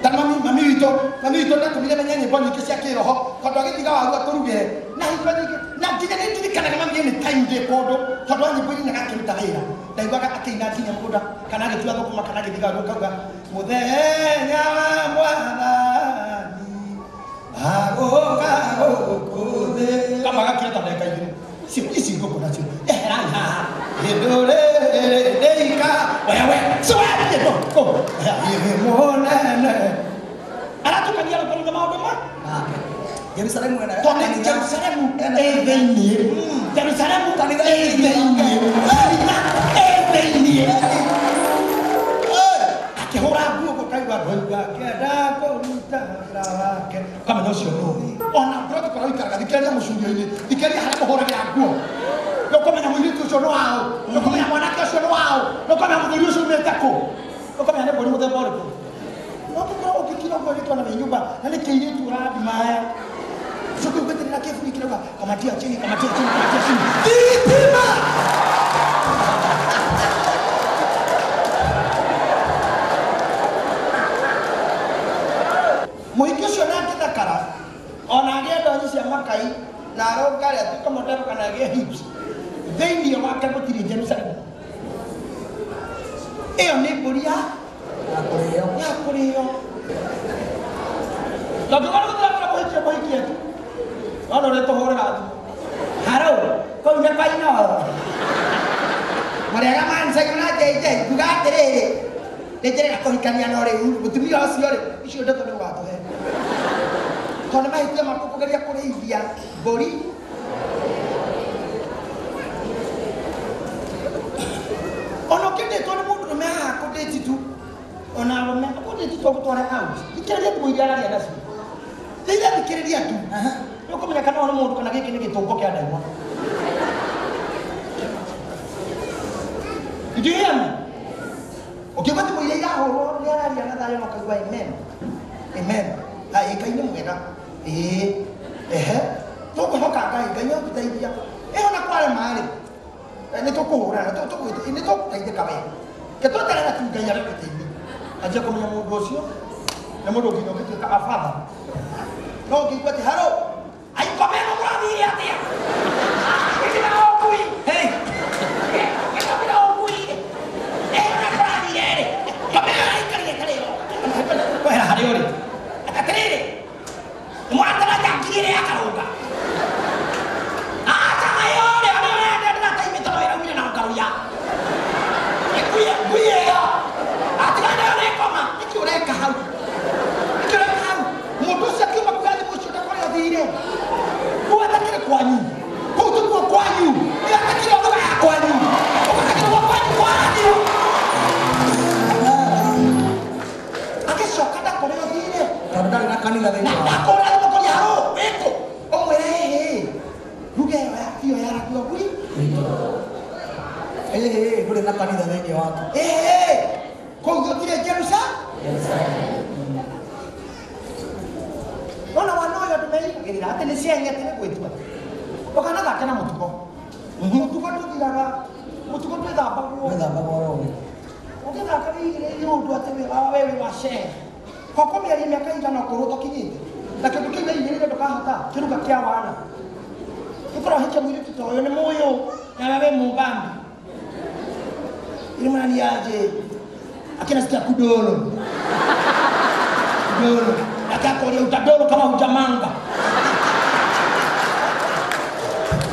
ta mami mami witũ ndatũmire menye nyĩmbo nyingĩ cia kĩroho tondũ agĩthiga waru atũrugĩre na hingo nyingĩ na nginya nĩ ndirikanaga mami any time ndĩ kũndũ tondũ wa nyĩmbo iria akĩruta wĩra ndaiguaga akĩina nginya mũgũnda kana agĩtua thũkũma kana agĩthiga waru akauga mũthenya wa mwathani agũka gũkũ thĩ kama agakira ta ndagĩka igĩrĩ icio ici ngũkũ nacio eherai haha ndũrĩrĩ ndĩika wewe siwathiĩ ngũkũ mũnene aratukania rũkũ na maũndũ ma Nake. Jerusalemu ĩna tondũ nĩ Jerusalemu ĩ thĩiniĩ Jerusalemu Kanitha ĩ thĩiniĩ kanitha ĩ thĩiniĩ akĩhũra nguo gũkaigua ndoiga akĩenda kũruta wĩra wake ũkamenya ũcio nũ ona protocol ũikaraga thikĩrĩria mũcurio-inĩ thikĩrĩria harĩa mũhũragĩra nguo nĩũkũmenya mũirĩtu ũcio nĩ waũ nĩũkũmenya mwanake ũcio nĩ waũ nĩũkũmenya mũthuri ũcio umĩte kũ nĩũkũmenya nĩ mbũri mũthemba ũrĩkũ no ũngĩkorwo ũngĩkira ũguo rĩtwa na wĩ nyũmba na nĩ kĩirĩtu ũrathimaya ũcoke ũgĩtĩrĩra kĩburi kĩrauga kamatia chini kamatia chini kamatia chini thitima mũhiki ũcio nake thakara ona agĩe ndonyi cia makai na arũngare atuĩke model kana agĩe hips thĩinĩ wake gũtirĩ Jerusalemu ĩyo nĩ mbũri ya Ya kũrĩo. Ya kũrĩo tondũ korwo gũtirakora mũhikie mũhikie tu no nĩ tũhũrĩra thimũ harũ kũu nĩ kwa Inooro mũrĩega mancaigũ na JJ nguga atĩrĩrĩ nĩ njĩrĩga kũhikania no rĩu mũtumia ũcio rĩ icio ndeto nĩ ũgatũhe tondũ nĩ mahĩtia maku kũgeria kũrĩithia mbũri ona ũkĩndĩtwo nĩ mũndũrũme haha kũndĩti tu ona arũme akũndĩti tu agũtware out thikĩrĩria thimũ iria araria nacio rĩrĩa thikĩrĩria tu nĩ ũkũmenya kana ũyũ nĩ mũndũ kana gĩkĩ nĩ gĩtũngo kĩa ndaimwa. Did you hear me? Ũkĩigua thimũ iria irahũrwo nĩ araria na thayũ na ũkaigua amen amen hai Ngai nĩ mwega ĩĩ ehe tũkwĩhoka Ngai Ngai nĩ egũteithia ĩyo na kwarema rĩ nĩ tũkũhũrana nĩ tũgũteithĩka we ke tweterera tu Ngai arĩgũteithia anjia kũmenya mũndũ ũcio nĩ mũndũ nginya ũngĩtuĩka a father no ũngĩigua atĩ harũ aikomeno mũrathire atĩa gĩtiga ũkui Hey! gĩtiga ũkui ĩyo na kũrathire rĩ komeno aikarire karĩo kwehera harĩa ũrĩ atĩrĩrĩ nĩ mwatara njangiri ĩrĩa yakarũnga aca ĩyo rĩ ona ũrenda ndĩrateimĩtoro ĩraumire na ũkaruya ngui ĩyo atigana ĩyo nĩ koma nĩkĩ ũreka hau nĩkĩ ũreka hau mũndũ ũcio akiuma kuga thimũ ũcio ndakore ũthire kwanyu. Kũu tikuo kwanyu. Ĩratakire lugha ya kwanyu. Ũgatakire kwanyu kwaranio. Agĩcoka ndakũrĩa ũthiire. Tondũ ndarĩ na kanitha thĩinĩ Na wake. ndakũrĩa thĩmũkũria harũ wĩkũ. Ũmwĩre hĩhĩ. Lugha ĩyo ĩyo yaragio gwi. Ĩhĩ, ndũrĩ na kanitha thĩinĩ waku. Ĩhĩ. Kũu gũtirĩ Jerusalem. Ona wana ũyũ andũ meigagĩrĩra atĩ nĩ cieng'e atĩ nĩ gwĩtua. Ndũkanathake na mũtugo. Mũtugo ndũthiraga. Mũtugo ndwĩthambagwo. Wĩthambagwo oro ũguo. Ũngĩthaka wĩigĩrĩire ũndũ atĩ wĩ wa we wĩ wa share. Hoko mĩario mĩaka igana ũkũrũ ũtakinyĩte. Na kĩndũ kĩu weigĩrĩire ndũkahota kĩruga kĩa wana. Ũkorwo ũhĩke mũirĩtu ta ũyũ nĩ mũyũ nawe wĩ mũmbambi. Ili mwana aje akinasikia kudolo. Kudolo. Akakoria utadolo kama hujamanga.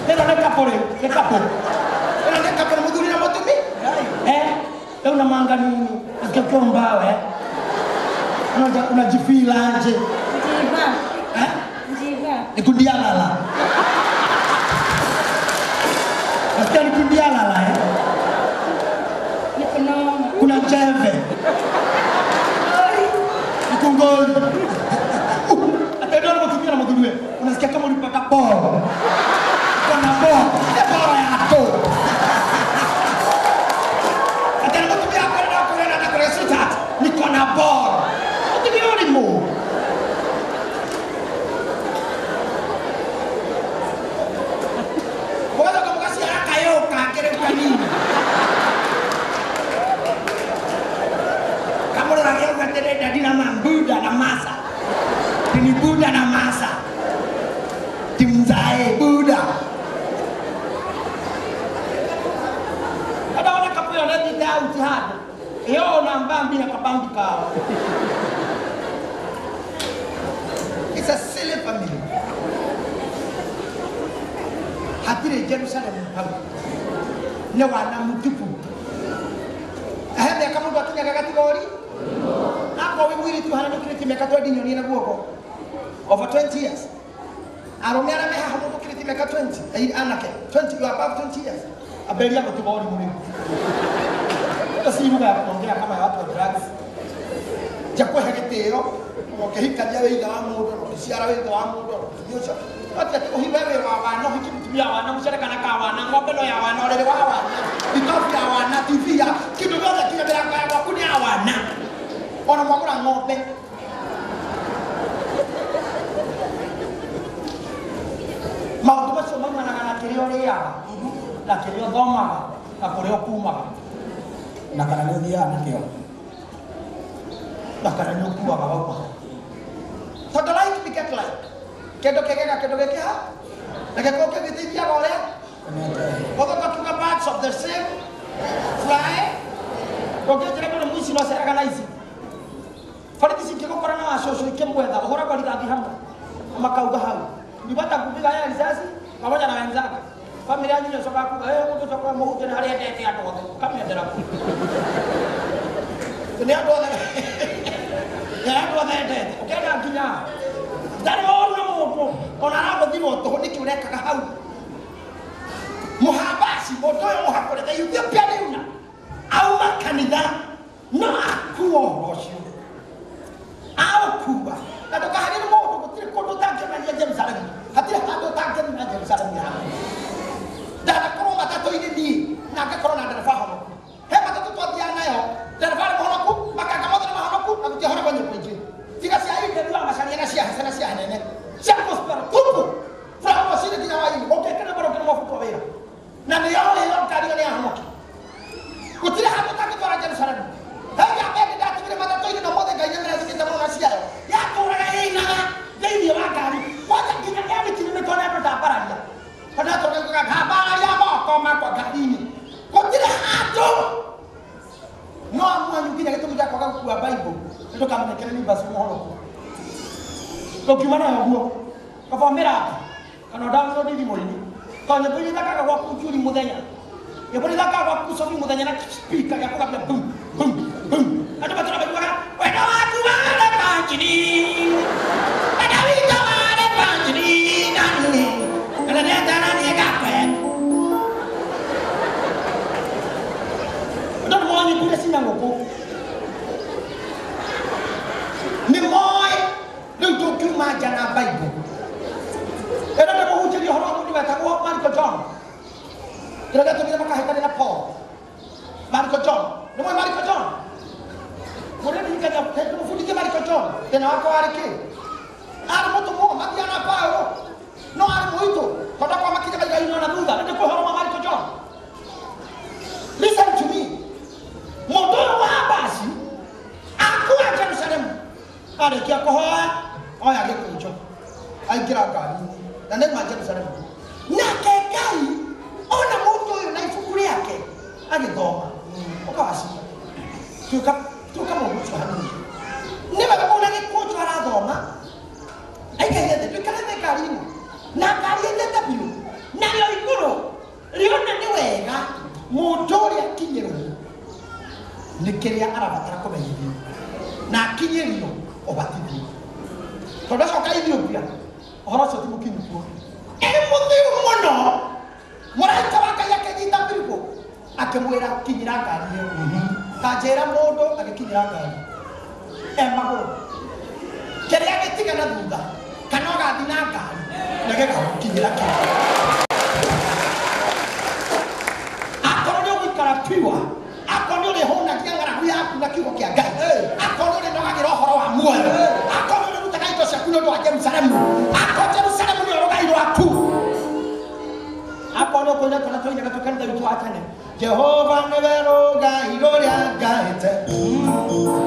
Neno nekapore, nekapore. Neno nekapore muthuri na mutumi. Eh? Wewe unamanga nini? Nasikia ukiwa mbao eh? Unajifeel aje? Njiva. Eh? Njiva. Nikundialala. Nasikia nikundialala eh? Nikunoma. Kuna cheve. Nikungoli. Atendwa na mtumia na mudhuriwe. Unasikia kama ulipata ball. Kuna ball. Ni ball yako. Atendwa mtumia kwa na kwa na kwa sweetheart. Niko na ball. Utigio ni mo. Kwa kama kasi haraka yo kakere kwa nini? Dina mambuda na masa. Dini Buddha na masa. Timzae Buddha. Ada wana kapo na tita utihad. Yo na mbambi na kabambi kao. It's a silly family. Hatire Jerusalem hau. Ne wana mutupu. Ahebe kama ndo akinyaga kategori. Ako we mwiri tu haranukirite miaka 20 nyonie na guoko. Over 20 years. Arũme arĩa me haha mũndũ mĩaka 20, anake 20, you are above 20 years. Aberia gũtigori mũrĩu. Hiyo si lugha ya kuongea kama ya watu wa drugs. Jakũhe gĩtĩo, ũkĩhikania wĩ ithe wa mũndũ, ũkĩciara wĩ ithe wa mũndũ, ũkĩhikia ũcio. Ati ati ũhi wewe wa wana, ũhiki mũtumia wa wana, mũcere kana ka wana, ng'ombe no ya wana, ũrĩrĩ wa wana, itobu ya wana, TV ya, kĩndũ gĩothe kinya mĩrango ya gwaku nĩ ya wana. Ona mwagũra ng'ombe. Maũndũ macio maumanaga na kĩrĩa ũrĩaga, na kĩrĩa ũthomaga, na kũrĩa ũkumaga. Na kana nĩ ũthiaga nakĩo. Na kana nĩ ũkuaga wauma. Tondũ like beget like. Kĩndũ kĩgega kĩndũ gĩkĩha, na gĩkorwo kĩgĩteithiaga ũrĩa. Ũgũka kiuga birds of the same fly. Ũngĩnjĩra mũno mũici no aceraga na ici. Borithi cingĩgũkora na wacũcũ ikĩmwetha, ũhũragwo rithathi hamwe, makauga hau. Nipata kupiga ya risasi pamoja na wenzake. Familia yanyu inashoka kuga, eh mtu choka muhuje na hali endete andũ othe, kamendera ku. Ni andũ othe. Ni andũ othe endete. Ũkĩenda nginya. Ndarĩ ũru na mũndũ, ona aragũthirwo tũhũ nĩkĩ ũrekaga hau. Mũhambaci, mũndũ ũyũ mũhakũre, the Ethiopian eunuch, auma kanitha no akua ũhoro ũcio. Aũkua. Na ndũkaharie mũndũ gũtirĩ kũndũ ũtangĩonania Jerusalemu. Hatirĩ handũ ũtangĩonania Jerusalemu yaku. Ndanakorwo matatũ-inĩ niĩ na ngakorwo na ndereba honoku. He matatũ twathiaga nayo, ndereba nĩ mũhonoku, makanga mothe nĩ mahonoku, na gũtiahonagwo nyĩmbo ingĩ. Tiga cia Eden wa Macharia na cia Hese na cia Nene. Cia gospel tupu. From rũcinĩ nginya hwaĩ-inĩ, ũngĩkĩra mbere ũkĩremwo gũbutwo wĩra. Na nĩyo ĩyo ngari ĩyo nĩ yahonoki. Gũtirĩ handũ ũtangĩtwara Jerusalemu. He njamba ĩngĩ ndatigire matatũ-inĩ na mothe Ngai nĩamĩrathimĩte mũno na ciayo. Yatũraga ĩinaga thĩinĩ wa ngari. Kwanja nginya yamĩtinĩtwo nĩ andũ ndambararia. Tondũ yatũraga ĩkiuga, ndambararia moko makwa ngari-inĩ. Gũtirĩ handũ. No mwanyu nginya gĩtũmi gĩa kwaga gũkua Bible nĩ ndũkamenyekere nĩ mbaci mũhonoku. Ũkiuma nayo ũguo, kaba mĩrango kana download thimũ-inĩ. Tondũ nyĩmbo iria ithakaga gwaku njuri mũthenya. Nyĩmbo iria ithakaga gwaku cobi mũthenya na speaker gĩa kũgambia boom boom boom. Andũ matũra maiguaga wendo waku warĩ banjini. Wendo witũ warĩ banjini na nĩ. Na nĩ Kĩrĩa gĩatũmire makahĩtania na Paul Mariko John nĩ mũĩ Mariko John mũrĩririkania mũbundithie Mariko John thĩna wakwa warĩ kĩ arĩ mũtũmwo mathiana na Paulo no arĩ mũitũ tondũ kwa makinya maigainwo na thutha nĩ ndĩkũhoro wa Mariko John. Listen to me. Mũndũ ũyũ wa Abasi akua Jerusalemu arĩkia kũhoya oya gĩkũnjo aingĩra ngari-inĩ na nĩ ma Jerusalemu nake Ngai ona mũndũ ũyũ na ibuku rĩake agĩthoma ũkawacia tuĩka tuĩka mũndũ ũcio hanini nĩ wega ona gĩkũnjo arathoma aikaire thĩ tuĩkare thĩ ngari-inĩ na ngari ĩthete biũ narĩo igũrũ rĩona nĩ wega mũndũ ũrĩa akinyĩrwo nĩ kĩrĩa arabatara kũmenyithio na akinyĩrio ũbatithio tondũ acoka Ethiopia ũhoro ũcio ti mũkinyu kuo ĩ mũthiu mũno mũraika wa Ngai akĩnyita Filipo akĩmwĩra kinyĩra ngari ĩyo ta njĩra mũndũ agĩkinyĩra ngari e magũrũ kĩrĩa gĩtiga na thutha kana ũgathiĩ na ngari na gĩgagũkinyĩra kĩu akorwo nĩ ũgũikara pure akorwo nĩ ũrĩhũnagia ng'aragu yaku na kiugo kĩa Ngai akorwo nĩ ũrĩnogagĩra ũhoro wa muoyo akorwo nĩ ũrĩrutaga indo ciaku nĩ ũndũ wa Jerusalemu akorwo Jerusalemu nĩyo rũgai rwaku akorwo nĩ ũkũina twana tũinaga twĩ kanitha witũ wa tene Jehova nĩwe rũgai rũrĩa ngaĩte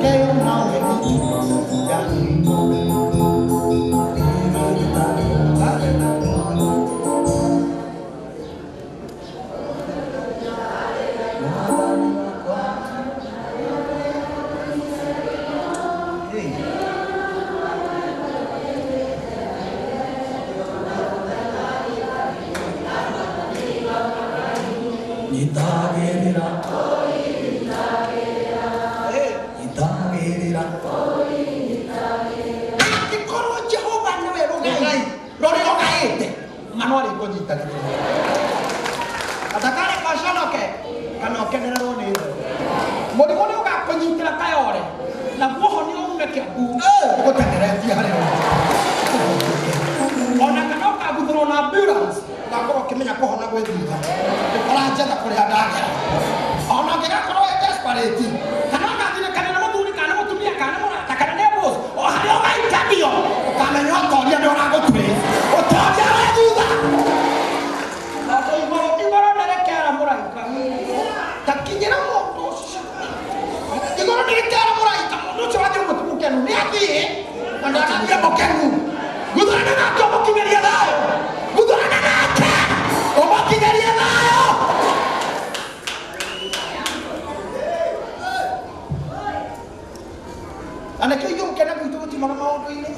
ngĩona ũgeni Nyitagĩrĩra nyitagĩrĩra angĩkorwo Jehova nĩwe rũgai rũrĩa ũgaĩte ma no arĩkũnyitagĩrĩra atakareka ũconoke kana ũkenererwo nĩ thũ mũrimũ nĩ ũgakũnyitĩra kayore naguo ũhonio ume Kĩambu ũgũtengeretie harĩa ũrĩ ona kana ũkaguthũrwo na ambulance ũgakorwo ũkĩmenya kũhona gwĩ thutha ũranjetha kũrĩa ndagera ona ũngĩgakorwo wĩ desperate kana ũgathirĩkana nĩ mũthuri kana nĩ mũtumia kana nĩ mũrata kana nĩ boss o harĩa ũgaikanio ũkamenya ũtoria nĩ ũragũtuĩra ũtoria wĩ thutha tondũ igũrũ igũrũ nĩ rĩkera mũraika ta kinyĩra mũndũ ũcio igũrũ nĩ rĩkera mũraika mũndũ ũcio wathiĩ ũmũtu mũkenu nĩ athiĩ na ndanathiĩ mũkenu guthurana nake ũmũkinyĩrie thayũ guthurana nake ũmũkinyĩrie thayũ na nĩkĩo ithuĩ gũkena gwitũ gũtiumaga maũndũ-inĩ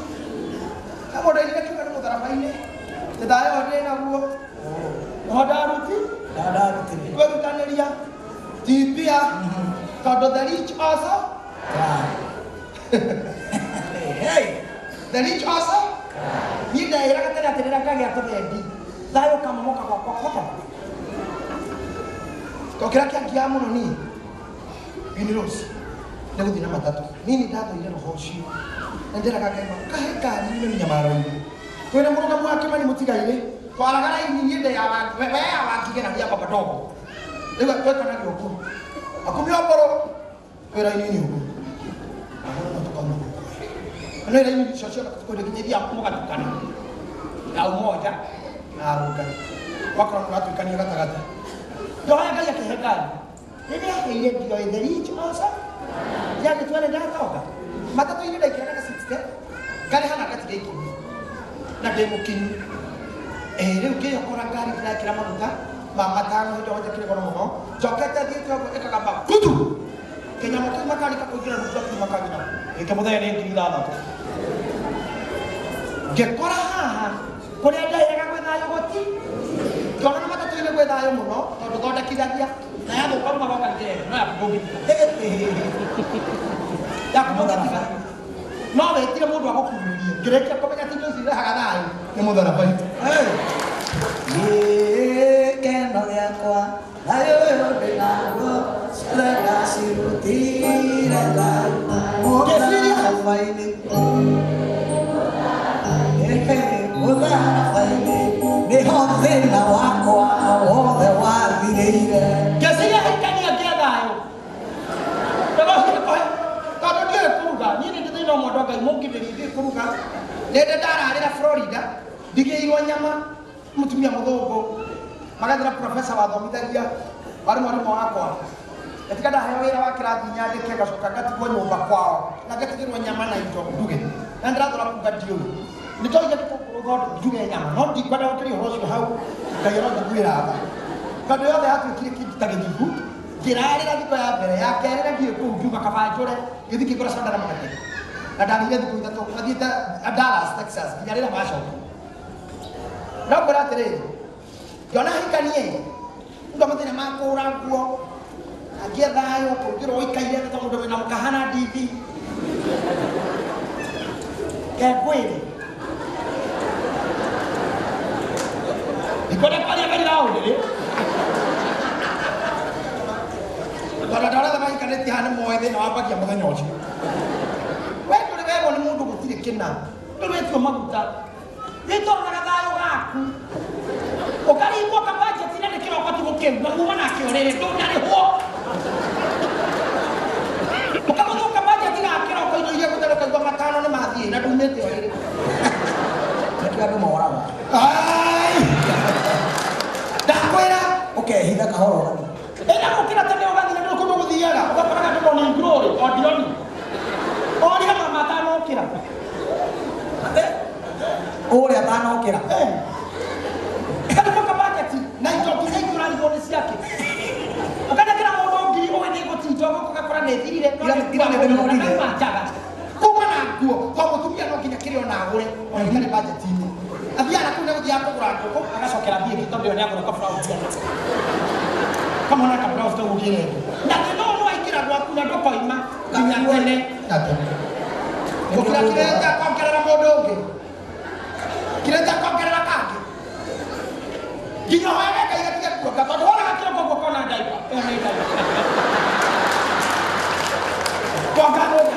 na mũndũ aingĩ akiuga nĩ mũtharaba-inĩ nĩ thayũ ndĩ naguo oho ndaruti ndarutire kwĩrutanĩria tibia tondũ the rich also hey the rich also niĩ ndeĩraga tene atĩ rĩrĩa ngagĩa tũthendi thayũ ũkamomoka gwakwa kwata tondũ kĩrĩa kĩangiaga mũno niĩ Winnie Rose nĩ gũthiĩ na matatũ niĩ nĩ ndathũire roho ũcio na ndĩraga Ngai wakwa kahe ngari yume mĩnyamaro-inĩ twĩna mũrũgamo wa Kĩmani mũtigairĩ twaraga raini niĩ we ya Wangige na niĩ baba ndogo rĩu twekanagia ũguo akumia mboro twĩ raini-inĩ ũguo agũrũ tũkauma gũkũ no raini icio ciothe tũkwenda nginya ithiaga mũgatukana ya umoja na arũngari wakorwo nĩ ũratuĩkania gatagatĩ ndoya Ngai akĩhe ngari rĩrĩa aheire ndioĩ the rich also yagĩtua nĩ ndatonga matatũ-inĩ ndaikĩraga na 60 ngarĩha na ngatiga ikũmi na ndĩ mũkinyu rĩu ngĩyokora ngari ndĩrekĩra maguta ma matano hĩndĩ ĩyo njekire goro mũno njokete thiĩte ũguo ĩkagamba kutu kĩnyamũ kĩu makarika kũingĩra rungu rwa makagina gĩkĩ mũthenya nĩ 6,000 ngĩkora haha kũrĩa ndaĩraga gwĩ thayũ gũti ngĩona na matatũ-inĩ gwĩ thayũ mũno tondũ thondekithagia na yathũka rĩu magoka njĩra no yaku ndũngĩtiga yaku ndũngĩtiga no wĩtire mũndũ agũkururie ngĩrĩkia kũmenya atĩ indo ici irehaga thayũ nĩ mũtharaba itũ gĩkeno gĩakwa thayũ ũyũ ndĩ naguo ciothe ndacirutire Ngai mũtharaba-inĩ mũtharaba-inĩ nĩho thĩna wakwa wothe wathirĩire. Ngai mũngindĩria ithuĩ kũruga. Nĩ ndĩ ndararĩra Florida, ndigĩirwo nyama mũtumia mũthũngũ magathira professor wathomithagia warĩ mwarimũ wakwa. Gatika ndaheo wĩra wa kĩrathi nyandĩke ngacoka ngatigwo nyũmba kwao na ngatigĩrwo nyama na indo nduge. Na ndĩrathũra kuga ndiũĩ. Nĩ toige nduge nyama no ndikwenda gũkĩria ũhoro ũcio hau Ngai aronjiguĩra tha. Tondũ yothe yatuĩkire kĩndũ ta gĩthigu. Ngĩrarĩra thikũ ya mbere ya kerĩ na ngiĩ kũu ngiuma kaba njũre ngĩthiĩ ngĩgũra soda na mũgate. Na ndarĩire thikũ ithatũ mathiĩte Dallas, Texas nginya rĩrĩa macoka. No ngwĩra atĩrĩrĩ, ngĩona hikanie ndo mathĩna ma kũgũra nguo angĩe thayũ kũrugĩrwo ũikaire ta mũndũ wĩna mũkahana ndithi kengwĩre ndikwenda kwaria very loud rĩ tondũ andũ arĩa othe mahikanĩtie haha nĩ moĩ thĩna wambagia mũthenya ũcio. We ndũrĩ werwo nĩ mũndũ gũtirĩ kĩna, ndũrĩ wetio maguta, wĩtwaranaga thayũ gaku ũkaringwo kabajeti na nĩ kĩroko tu gũkĩru na kuma nake ũrĩrĩ ndũnarĩhwo ũkamũthũka bajeti ga kĩroko indo iria gũtherũka igua matano nĩ mathiĩ na ndumĩte ũrĩrĩ. Nĩkĩo andũ moraga. Ai! Ndakwĩra Ũkehitha kahora ũgathiĩ. Ĩna gũkĩra tene ũgathiĩ na ndũrĩ kũndũ gũthiaga ũgakoraga andũ morning glory o ndironi orire mama atanokĩra. Ũrĩa atanokĩra. Karĩmwo kabajeti na indo nginya ingĩ ũrarigwo nĩ ciake. Ũkanengera mũndũ ngiri ũĩ nĩ gũtinda ũguo ũgakora nĩ ĩthirire no Ira- ira nĩ ndĩmũrire. na uma njaga. Kuma na nguo to mũtumia no nginya kĩrĩa ona agũre ona gĩtarĩ bajeti-inĩ. Athiaga na kũu nĩ gũthiaga kũgũra ngũkũ agacokera mbia ingĩ tondũ ĩyo nĩ agũra kablouse ena. Kamwana kablouse kau ũgĩre. Na thĩna ũyũ nĩ waingĩra gwaku na ndũkoima nginya tene na tene. Gũkĩra kĩrĩa kongerera mũndũ ũngĩ. Kĩrĩa kongerera kangĩ. Nginya hoyaga Ngai gatige kuonga tondũ wonaga kĩroko ũguo ũkona ndaipa. Ĩyo nĩ ndaipa. Kuonga mũndũ.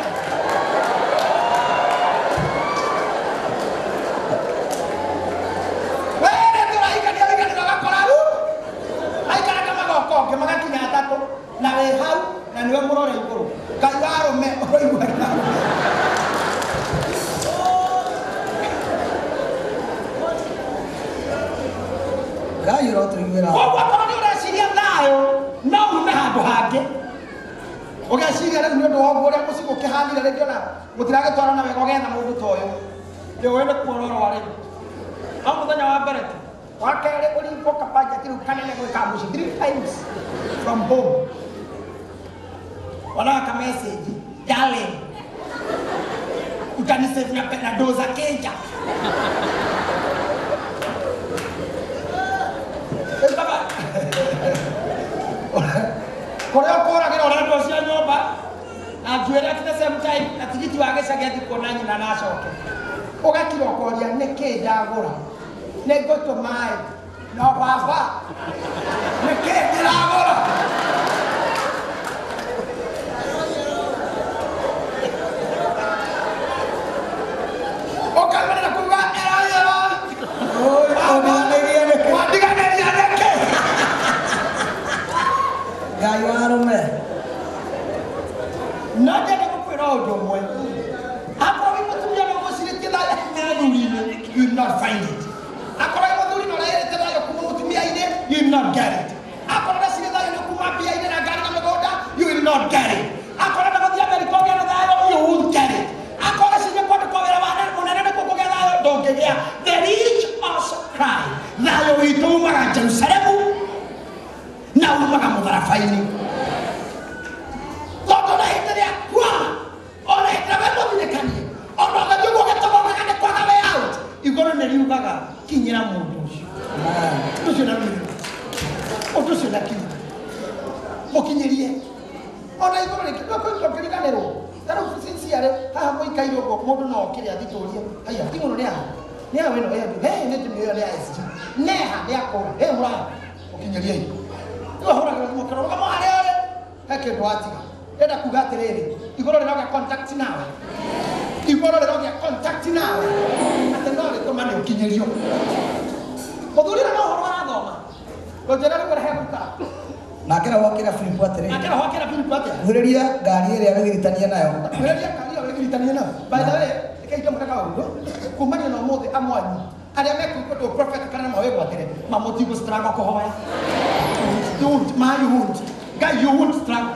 Wee tũrahikania ũhikanĩrio ũgakora rĩu aikaraga magoka ũngĩ magakinya atatũ na wĩ hau na nĩwe mũrore igũrũ. Ngai wa arũme ũroigua nĩ arũme. Ngai ũrotũiguĩra tha. Koguo akorwo nĩ ũreciria thayũ no ume handũ hangĩ. Ũgeciria rĩu nĩ ũndũ wa ũguo ũrĩa mũciĩ gũkĩhanire rĩngĩ ona mũtiragĩtwarana wega ũgetha mũndũ ta ũyũ. Ndĩũĩ nĩ kuororwa rĩu. No mũthenya wa mbere tu. Wa kerĩ ũringwo kabajeti rĩu kanene gwĩka mũciĩ 3 times from home. Wonaga ka message, darling, utanisave na na doo za keja. Rĩu baba kũrĩa ũkũragĩra ũrendwo cia nyũmba na njuĩrĩ at the same time na tigiti wa gĩcagi athiĩ kuona nyina na acoke. Ũgakira ũkoria nĩkĩ ndagũra, nĩ ngũtũ maĩ no baba nĩkĩ ndĩragũra. Ũkamerera kuga eroi eroi. Oi, ũndiganĩria nĩkĩ? Wandiganĩria nĩkĩ? Ngai wa arũme. No ndĩrenda gũkwĩra ũndũ ũmwe. Akorwo wĩ mũtumia no ũgũcirĩtie thayũ kuma mũthuri-inĩ, you will not find it. Akorwo wĩ mũthuri na ũrerĩte thayũ kuma mũtumia-inĩ, you will not get it. Akorwo ũreciria thayũ nĩ kuma mbia-inĩ na ngari na mĩgũnda, you will not get it. Akorwo ũrenda gũthiĩ Amerika ũgĩe na thayũ, you won't get it. Akorwo ũreciria kwandĩkwo wĩra wa mũnene nĩkuo kũgĩa thayũ, ndũngĩgĩa. The rich also cry. Thayũ witũ umaga Jerusalemu na umaga mũtharaba-inĩ. Tondũ ona hĩndĩ ĩrĩa kwama, ona hĩndĩ ĩrĩa wĩ mũthinĩkanie, ona ũgathiĩ ũguo ũgĩtogongaga nĩ kwaga way out, igũrũ nĩ riugaga kinyĩra mũndũ ũcio. Amen. Ũndũ ũcio na kinya. Ũndũ ũcio na kinya. Mũkinyĩrie. Ona igũrũ rĩngĩ ndũkũriganĩrwo. Ta rĩu sincerely, haha mũikaire ũguo mũndũ no okĩre athiĩ tũrie, haiya ti mũno nĩ aha. Nĩ aha ĩno ĩ andũ, he nĩ ndĩmĩoĩ ĩyo nĩ ya SG. Neha nĩ akũra, he mũraya. Mũkinyĩriei. Rĩu ahũragĩra thimũ ũkerwo rũgama harĩa ũrĩ. He kĩndũ watiga. Ndĩrenda kuga atĩrĩrĩ, igũrũ rĩrogĩa contact nawe. Igũrũ rĩrogĩa contact nawe. Atĩ no rĩtũmane ũkinyĩrio. Mũthuri ũrĩa no ũhoro arathoma. Ngũnjĩra rĩu ũrĩa hegũikara. Nake Roho akĩra Filipu atĩrĩ, Nake Roho akĩra Filipu atĩa? Kuhĩrĩria ngari ĩrĩa wĩgiritania nayo. Kuhĩrĩria ngari ĩyo wĩgiritania Wegiritanie nayo. By the way, reke ndamwĩre kaũndũ kumania na ũmũthĩ amwanyu arĩa mekũigua ndũ prophet kana mawĩgwatĩre mamũtigũ struggle kũhoya. You won't, ma you won't. Guy, you won't struggle.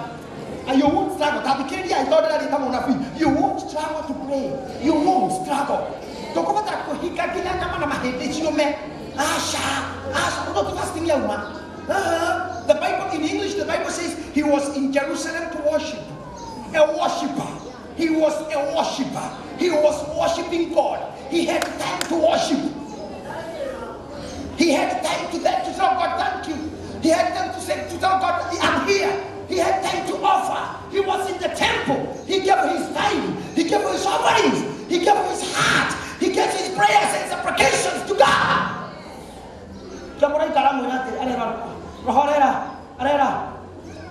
And you won't struggle. Tathikĩrĩria tondũ ndĩraria mũnabii. You won't struggle to pray. You won't struggle. Ndũkũbatara kũhinga nginya nyama na mahĩndĩ ciũme. Asha, asha, ũndũ ti fasting yauma. The Bible, in English, the Bible says he was in Jerusalem to worship. A worshiper. He was a worshiper. He was worshiping God. He had time to worship. He had time to tell God, thank you. He had time to say to tell God, I'm here. He had time to offer. He was in the temple. He gave his time. He gave his offerings. He gave his heart. He gave his prayers and supplications to God.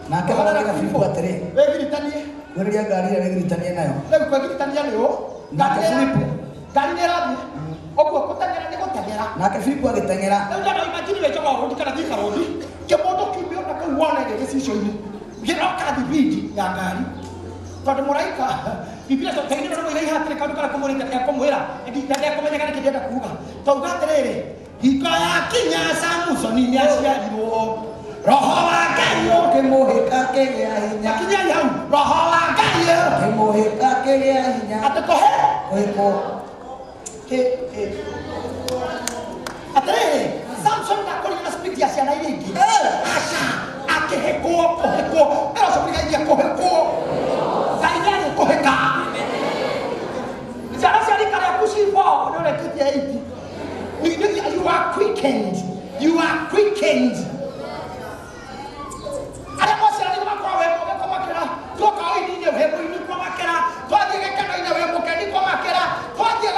Nake magĩĩra Filipu atĩrĩ, Gwĩrĩria ngari ĩrĩa wĩgiritanie nayo. Rĩu kwĩgiritania nĩ ũ? Nake Filipu ngari nĩ ĩrathiĩ. Ũguo gũteng'era nĩ gũteng'era. Nake Filipu agĩteng'era. Rĩu ndona imagine wĩ Njogoo Road kana Thika Road, kĩmũndũ kiumio na kũu wone gĩcicio-inĩ gĩroka thibindi ya ngari. Tondũ mũraika Biblia nĩ mũiga ihatĩrĩ kaũndũ karĩa kũmũrĩte ekũmwĩra na ndekũmenyeka nĩkĩ ndĩrenda kuga. Tauga atĩrĩrĩ, hingo yakinya Samusoni nĩaciarirwo. Roho wa Ngai ũkĩmũhĩka kĩgĩa hinya. Akinyai hau, Roho wa Ngai ũkĩmũhĩka kĩgĩa hinya. Atĩ kũhe? Kũhĩkwo. Atĩrĩrĩ, Samson ndakũrire na speed ya ciana iria ingĩ. Aca, akĩhĩkwo, kũhĩkwo. Ĩro ũcio mũrigaithia kũhĩkwo. Ngai nĩarĩkũhĩka. Ciana cia rika rĩaku cibo, nĩ ũrĩkĩtie 80. You are quickened. You are quickened. Arĩa mwaciaranĩire makoragwo wĩ mũge kũmakĩra, tuoka ũini-inĩ wĩ mũini kũmakĩra, twathiĩ gĩkeno-inĩ wĩ mũkeni kũmakĩra, twathiĩ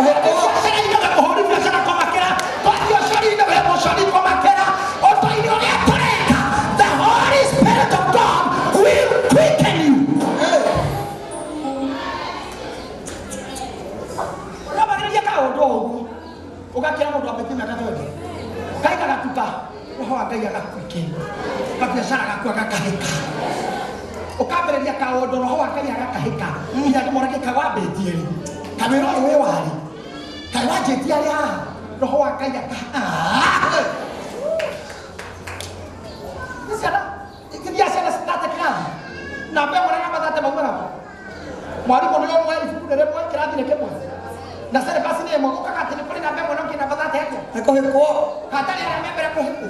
biacara-inĩ wĩ mũhũri biacara kũmakĩra, twathiĩ ũcori-inĩ wĩ mũcori kũmakĩra, ũndũ-inĩ ũrĩa tũreka, the Holy Spirit of God will quicken you. Ũramagĩrĩria kaũndũ o ũguo, ũgakĩra mũndũ ambĩtie mĩaka 20, Ngai gagatuka, Roho wa Ngai agakuiken, kabiacara gaku agakahĩka. Ũkambĩrĩria kaũndũ, Roho wa Ngai agakahĩka, nginya andũ morage kaĩ wambĩtie rĩ, kawĩra ũyũ wĩ warĩ, kaĩ wanjĩtie arĩ haha, Roho wa Ngai aka Nĩ ciana, itithia ciana cithate kĩrathi, namba ĩmwe na namba thate maumaga kũ? Mwarimũ nĩ ũmwe, ibuku nĩ rĩmwe, kĩrathi nĩ kĩmwe. Na syllabus nĩ ĩmwe, gũkaga atĩ nĩ kũrĩ namba ĩmwe na ũngĩ namba thate atĩa? Nĩ kũhĩkwo. Hatarĩ arĩa me mbere kũhĩkwo.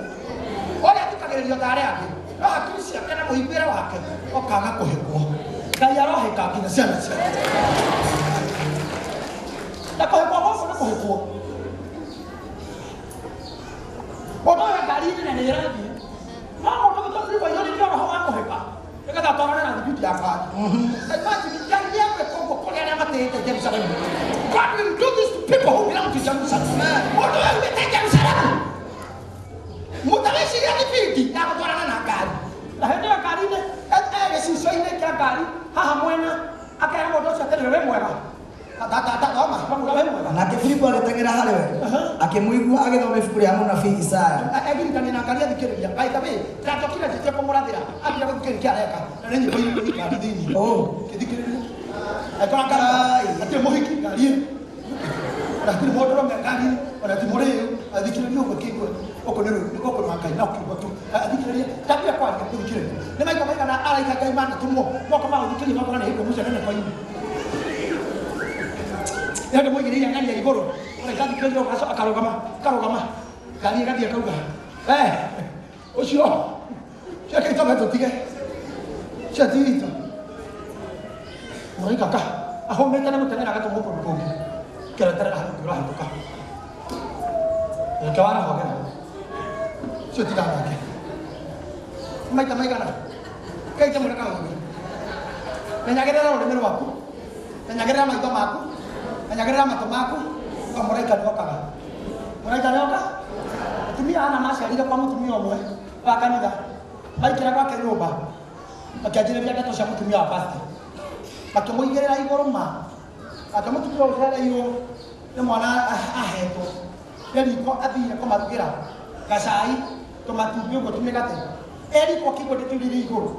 Ũrĩa athikagĩrĩrio ta arĩa angĩ, no hakiri ciake na mũiguĩre wake ũkaga kũhĩkwo. Ngai arohĩka nginya ciana ciake. Na kũhĩkwo gũkũ nĩ kũhĩkwo. Mũndũ ũyũ ngari-inĩ na nĩ ĩrathiĩ. No mũndũ witũ Filipo aiyũrĩtio roho wa kũhĩka, nĩgetha atwarane na thibindi ya ngari. Imagine, Ngai nĩegwĩka ũguo kũrĩ arĩa matĩĩte Jerusalemu. God will do this to people who belong to Jerusalem. Mũndũ ũyũ aumĩte Jerusalemu. Mũtawĩciria thibindi ya gũtwarana na ngari. Na hĩndĩ ĩyo ngari-inĩ, gĩcicio-inĩ kĩa ngari, haha mwena, akera mũndũ ũcio atĩrĩrĩ, wĩ mwega. Thoma, wamwĩra wĩ mwega. Nake Filipu agĩteng'era harĩ we, akĩmũigua agĩthoma ibuku rĩa mũnabii Isaya. Egiritania na ngari athikĩrĩria. By the way, ndacokire njĩtie kũmũrathĩra, ambire gũthikĩrĩria kĩrĩa areka, na nĩ nyĩmbo irĩ ngari thĩinĩ. Kĩthikĩrĩria. Akora ngari, hatirĩ mũhiki ngari ĩyo. Ona hatirĩ mũndũrũme ngari-inĩ, ona ti mũrĩu, athikĩrĩria ũguo kĩigua. Gũkũ nĩ rũĩ, gũkũ nĩ Ngai, no kiugo tu. Athikĩrĩria, ndambire kwaria gũthikĩrĩria. Nĩ maita maigana araika Ngai manatũmwo, moka magũthikĩrĩria makona nĩ hingo mũceneneko-inĩ. Nĩ mũigĩrĩire ngari ya igũrũ, ũreka athikĩrĩria ũgacoka akarũgama, akarũgama. Ngari ĩgathiĩ akauga, ũcio, ũcio kĩitũ tũtige. Ũcio ti witũ. Mũraika ka, ahũmĩte na mũteng'era agatũmwo kũndũ kũngĩ. Kereterera hau ũrahĩtũka. Reke warahogera. Ũcio tigana nake. Maita maigana. Kaita mwĩra kaũndũ. Menyagĩrĩra rũrĩmĩ rwaku. Menyagĩrĩra maitho maku. Menyagĩrĩra matũ maku. Kwa mũraika nĩokaga. Mũraika nĩoka? Atumia ana maciarire kwa mũtumia ũmwe wa kanitha. Maikĩra gwake nyũmba. Makĩanjĩrĩria ndeto cia mũtumia wa pastor. Makĩmũigĩrĩra igũrũ ma. Ate mũtumia ũcereirwo nĩ mwana ahetwo. Nĩ riko athire kũmarugĩra gacai, tũmatumbĩ ũguo tũmĩgate. Eriko kĩigua ndĩtũirĩire igũrũ.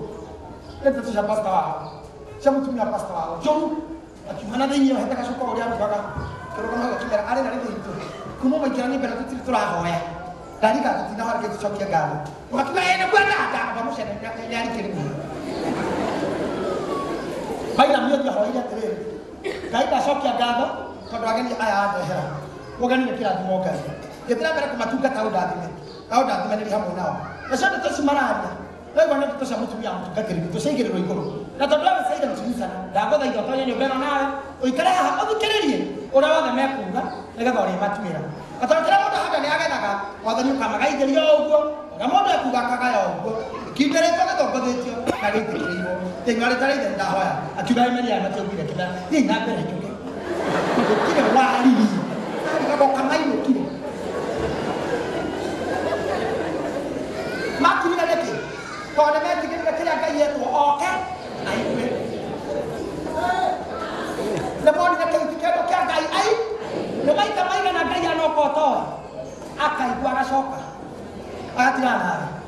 Nĩ ndeto cia pastor wao. Cia mũtumia wa pastor wao njũru, akiuga na thĩinĩ ohete gacuka ũrĩa arugaga kĩrũgamo hau, akĩmera arĩ na rĩthĩ itũ kuma maingĩra nyũmba ĩno tũtirĩ tũrahoya ndarika tũtinahoya reke tũcokie ngatho. Ũgakiuga ĩ nĩkuo ndamba mũcene nĩ arikĩrĩrie Bairam ũthiĩ ahoire atĩrĩrĩ, Ngai ndacokia ngatho tondũ ageni aya andehera ũgeni nĩ kĩrathimo. Ngai ngĩthiĩ na mbere kũmatungata, ũndathime na ũndathimanĩrie hamwe nao. Nacio ndeto ici mararia naigua nĩ ndeto cia mũtumia wa mũtungatĩri witũ ciaigĩrĩrwo igũrũ, na tondũ awe silent listener, ndagũthaitha ũtonye nyũmba ĩno nawe ũikare haha ũthikĩrĩrie ũrĩa wothe mekuga nĩgetha ũrĩmatuĩra. Na tondũ kĩrĩa mũndũ ahanda nĩ agethaga, Mwathani ũkamagaithĩria o ũguo ũrĩa mũndũ ekuga akagaya o ũguo kĩndĩrĩtwo gĩtongothĩtio na gĩitĩkĩrĩirwo thĩinĩ wa rĩtwa rĩa Ithe ndahoya. Akiuga amen aya matiaugire kĩmera thiĩ na mbere njũke gũtirĩ waririe arigagoka mainũkire makinyire nĩkĩ tondũ nĩmetigĩrire kĩrĩa Ngai etwo oke aigue nĩmonire kĩu ti kĩndũ kĩa Ngai ai nĩ maita maigana Ngai anoka ũtoĩ akaigua agacoka agatigana nawe.